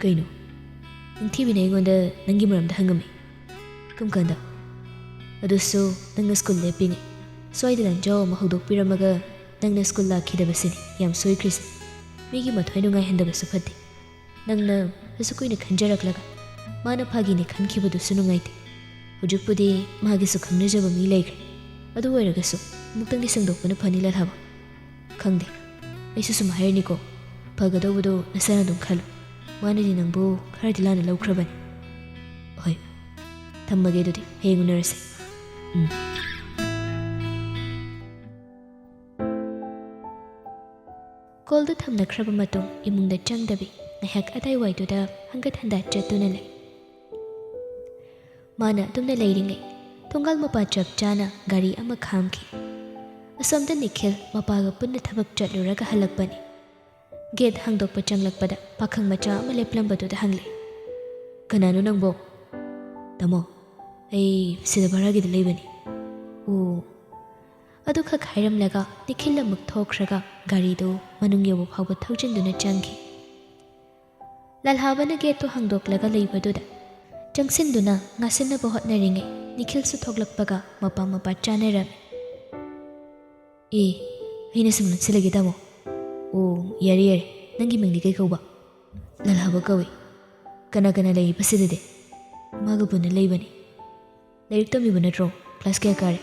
ꯀꯩꯅꯣ? ꯅꯤꯡꯊꯤꯕꯤꯅ ꯑꯩꯉꯣꯟꯗ ꯅꯪꯒꯤ ꯃꯔꯝꯗ ꯍꯪꯉꯝꯃꯤ꯫ ꯀꯔꯝ ꯀꯥꯟꯗ? ꯑꯗꯨꯁꯨ ꯅꯪꯅ ꯁ꯭ꯀꯨꯜ ꯂꯦꯞꯄꯤꯉꯩ꯫ ꯁ꯭ꯋꯥꯏꯗ ꯂꯟꯖꯥꯎ ꯑꯃ ꯍꯧꯗꯣꯛꯄꯤꯔꯝꯃꯒ ꯅꯪꯅ ꯁ꯭ꯀꯨꯜ ꯂꯥꯛꯈꯤꯗꯕꯁꯤꯅꯤ ꯌꯥꯝ ꯁꯣꯏꯈ꯭ꯔꯤꯁꯦ꯫ ꯃꯤꯒꯤ ꯃꯊ꯭ꯋꯥꯏ ꯅꯨꯡꯉꯥꯏꯍꯟꯗꯕꯁꯨ ꯐꯠꯇꯦ꯫ ꯅꯪꯅ ꯑꯁꯨꯛ ꯀꯨꯏꯅ ꯈꯟꯖꯔꯛꯂꯒ ꯃꯥꯅ ꯐꯥꯒꯤꯅꯤ ꯈꯟꯈꯤꯕꯗꯨꯁꯨ ꯅꯨꯡꯉꯥꯏꯇꯦ꯫ ꯍꯧꯖꯤꯛꯄꯨꯗꯤ ꯃꯥꯒꯤꯁꯨ ꯈꯪꯅꯖꯕ ꯃꯤ ꯂꯩꯈ꯭ꯔꯦ꯫ ꯑꯗꯨ ꯑꯣꯏꯔꯒꯁꯨ ꯑꯃꯨꯛꯇꯪꯗꯤ ꯁꯦꯡꯗꯣꯛꯄꯅ ꯐꯅꯤ ꯂꯜꯍꯥꯕ꯫ ꯈꯪꯗꯦ, ꯑꯩꯁꯨ ꯁꯨꯝ ꯍꯥꯏꯔꯅꯤꯀꯣ, ꯐꯒꯗꯧꯕꯗꯣ ꯅꯁꯥꯅ ꯑꯗꯨꯝ ꯈꯜꯂꯨ꯫ ꯃꯥꯅꯗꯤ ꯅꯪꯕꯨ ꯈꯔꯗꯤ ꯂꯥꯟꯅ ꯂꯧꯈ꯭ꯔꯕꯅꯤ꯫ ꯍꯣꯏ, ꯊꯝꯃꯒꯦ ꯑꯗꯨꯗꯤ, ꯍꯌꯦꯡ ꯎꯅꯔꯁꯦ꯫ ꯎꯝ꯫ ꯀꯣꯜꯗꯨ ꯊꯝꯅꯈ꯭ꯔꯕ ꯃꯇꯨꯡ ꯏꯃꯨꯡꯗ ꯆꯪꯗꯕꯤ ꯉꯥꯏꯍꯥꯛ ꯑꯗꯥꯏꯋꯥꯏꯗꯨꯗ ꯍꯪꯒꯠ ꯍꯟꯗꯥ ꯆꯠꯇꯨꯅ ꯂꯩ꯫ ꯃꯥꯅ ꯑꯗꯨꯝꯅ ꯂꯩꯔꯤꯉꯩ ꯊꯣꯡꯒꯥꯜ ꯃꯄꯥ ꯆꯞ ꯆꯥꯅ ꯒꯥꯔꯤ ꯑꯃ ꯈꯥꯝꯈꯤ꯫ ꯑꯁꯣꯝꯗ ꯅꯤꯈꯤꯜ ꯃꯄꯥꯒ ꯄꯨꯟꯅ ꯊꯕꯛ ꯆꯠꯂꯨꯔꯒ ꯍꯜꯂꯛꯄꯅꯤ꯫ ꯒꯦꯠ ꯍꯥꯡꯗꯣꯛꯄ ꯆꯪꯂꯛꯄꯗ ꯄꯥꯈꯪ ꯃꯆꯥ ꯑꯃ ꯂꯦꯞꯂꯝꯕꯗꯨꯗ ꯍꯪꯂꯦ, "ꯀꯅꯥꯅꯣ ꯅꯪꯕꯣ?" "ꯇꯥꯃꯣ, ꯑꯩ ꯁꯤꯗ ꯚꯔꯥꯒꯤꯗ ꯂꯩꯕꯅꯤ꯫" "ꯑꯣ꯫" ꯑꯗꯨꯈꯛ ꯍꯥꯏꯔꯝꯂꯒ ꯅꯤꯈꯤꯜ ꯑꯃꯨꯛ ꯊꯣꯛꯈ꯭ꯔꯒ ꯒꯥꯔꯤꯗꯨ ꯃꯅꯨꯡ ꯌꯧꯕ ꯐꯥꯎꯕ ꯊꯧꯖꯤꯟꯗꯨꯅ ꯆꯪꯈꯤ꯫ ꯂꯜꯍꯥꯕꯅ ꯒꯦꯠꯇꯨ ꯍꯥꯡꯗꯣꯛꯂꯒ ꯂꯩꯕꯗꯨꯗ ꯆꯪꯁꯤꯟꯗꯨꯅ ꯉꯥꯁꯤꯟꯅꯕ ꯍꯣꯠꯅꯔꯤꯉꯩ ꯅꯤꯈꯤꯜꯁꯨ ꯊꯣꯛꯂꯛꯄꯒ ꯃꯄꯥ ꯃꯄꯥ ꯆꯥꯅꯔꯝꯃꯤ꯫ "ꯑꯦ, ꯑꯩꯅ ꯁꯨꯝ ꯂꯣꯠꯁꯤꯜꯂꯒꯦ ꯇꯥꯃꯣ꯫ ꯑꯣ, ꯌꯥꯔꯦ ꯌꯥꯔꯦ, ꯅꯪꯒꯤ ꯃꯤꯡꯗꯤ ꯀꯩ ꯀꯧꯕ?" "ꯂꯜꯍꯥꯕ ꯀꯧꯏ꯫" "ꯀꯅꯥ ꯀꯅꯥ ꯂꯩꯔꯤꯕ ꯁꯤꯗꯗꯤ?" "ꯏꯃꯥꯒ ꯄꯨꯟꯅ ꯂꯩꯕꯅꯤ꯫" "ꯂꯥꯏꯔꯤꯛ ꯇꯝꯃꯤꯕ ꯅꯠꯇ꯭ꯔꯣ? ꯀ꯭ꯂꯥꯁ ꯀꯌꯥ ꯀꯥꯔꯦ?"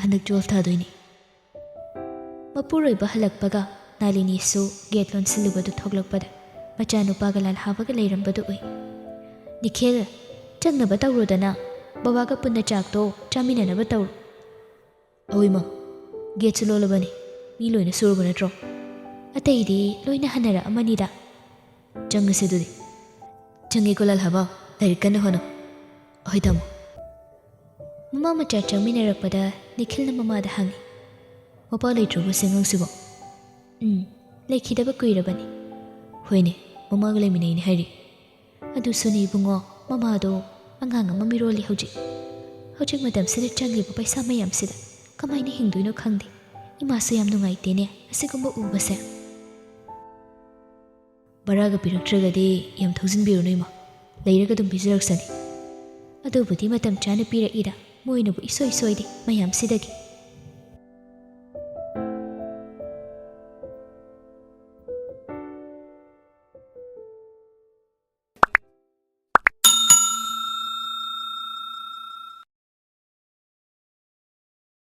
"ꯍꯟꯗꯛ ꯇꯨꯋꯦꯜꯐ ꯊꯥꯗꯣꯏꯅꯤ꯫" ꯃꯄꯨꯔꯣꯏꯕ ꯍꯜꯂꯛꯄꯒ ꯅꯥꯂꯤꯅꯤꯁꯨ ꯒꯦꯠ ꯂꯣꯟꯁꯤꯜꯂꯨꯕꯗꯨ ꯊꯣꯛꯂꯛꯄꯗ ꯃꯆꯥꯅꯨꯄꯥꯒ ꯂꯥꯜꯍꯥꯕꯒ ꯂꯩꯔꯝꯕꯗꯨ ꯎꯏ꯫ "ꯅꯤꯈꯤꯜ, ꯆꯪꯅꯕ ꯇꯧꯔꯣꯗꯅ, ꯕꯕꯥꯒ ꯄꯨꯟꯅ ꯆꯥꯛꯇꯣ ꯆꯥꯃꯤꯟꯅꯅꯕ ꯇꯧꯔꯣ꯫" "ꯑꯋꯣꯏꯃ, ꯒꯦꯠꯁꯨ ꯂꯣꯜꯂꯕꯅꯤ, ꯃꯤ ꯂꯣꯏꯅ ꯁꯨꯔꯕ ꯅꯠꯇ꯭ꯔꯣ?" "ꯑꯇꯩꯗꯤ ꯂꯣꯏꯅ ꯍꯟꯅꯔꯛꯑꯃꯅꯤꯗ꯫" "ꯆꯪꯉꯁꯦ ꯑꯗꯨꯗꯤ꯫" "ꯆꯪꯉꯦꯀꯣ ꯂꯥꯜꯍꯥꯕ, ꯂꯥꯏꯔꯤꯛ ꯀꯟꯅ ꯍꯣꯠꯅꯧ꯫" "ꯑꯍꯣꯏ ꯇꯥꯃꯣ꯫" ꯃꯃꯥ ꯃꯆꯥ ꯆꯪꯃꯤꯟꯅꯔꯛꯄꯗ ꯅꯤꯈꯤꯜꯅ ꯃꯃꯥꯗ ꯍꯪꯉꯤ, ꯃꯄꯥ ꯂꯩꯇ꯭ꯔꯕꯣ ꯑꯁꯤ ꯑꯉꯥꯡꯁꯤꯕꯣ? ꯎꯝ, ꯂꯩꯈꯤꯗꯕ ꯀꯨꯏꯔꯕꯅꯤ꯫ ꯍꯣꯏꯅꯦ, ꯃꯃꯥꯒ ꯂꯩꯃꯤꯟꯅꯩꯅꯦ ꯍꯥꯏꯔꯤ꯫ ꯑꯗꯨꯁꯨꯅꯦ ꯏꯕꯨꯡꯉꯣ, ꯃꯃꯥꯗꯣ ꯑꯉꯥꯡ ꯑꯃ ꯃꯤꯔꯣꯜꯂꯤ ꯍꯧꯖꯤꯛ꯫ ꯍꯧꯖꯤꯛ ꯃꯇꯝꯁꯤꯗ ꯆꯪꯂꯤꯕ ꯄꯩꯁꯥ ꯃꯌꯥꯝꯁꯤꯗ ꯀꯃꯥꯏꯅ ꯍꯤꯡꯗꯣꯏꯅꯣ ꯈꯪꯗꯦ꯫ ꯏꯃꯥꯁꯨ ꯌꯥꯝ ꯅꯨꯡꯉꯥꯏꯇꯦꯅꯦ ꯑꯁꯤꯒꯨꯝꯕ ꯎꯕꯁꯦ꯫ ꯕꯔꯥꯒ ꯄꯤꯔꯛꯇ꯭ꯔꯒꯗꯤ ꯌꯥꯝ ꯊꯧꯖꯤꯟꯕꯤꯔꯨꯅꯨ ꯏꯃꯥ, ꯂꯩꯔꯒ ꯑꯗꯨꯝ ꯄꯤꯖꯔꯛꯁꯅꯤ꯫ ꯑꯗꯨꯕꯨꯗꯤ ꯃꯇꯝ ꯆꯥꯅ ꯄꯤꯔꯛꯏꯗ, ꯃꯣꯏꯅꯕꯨ ꯏꯁꯣꯏ ꯁꯣꯏꯗꯦ ꯃꯌꯥꯝꯁꯤꯗꯒꯤ꯫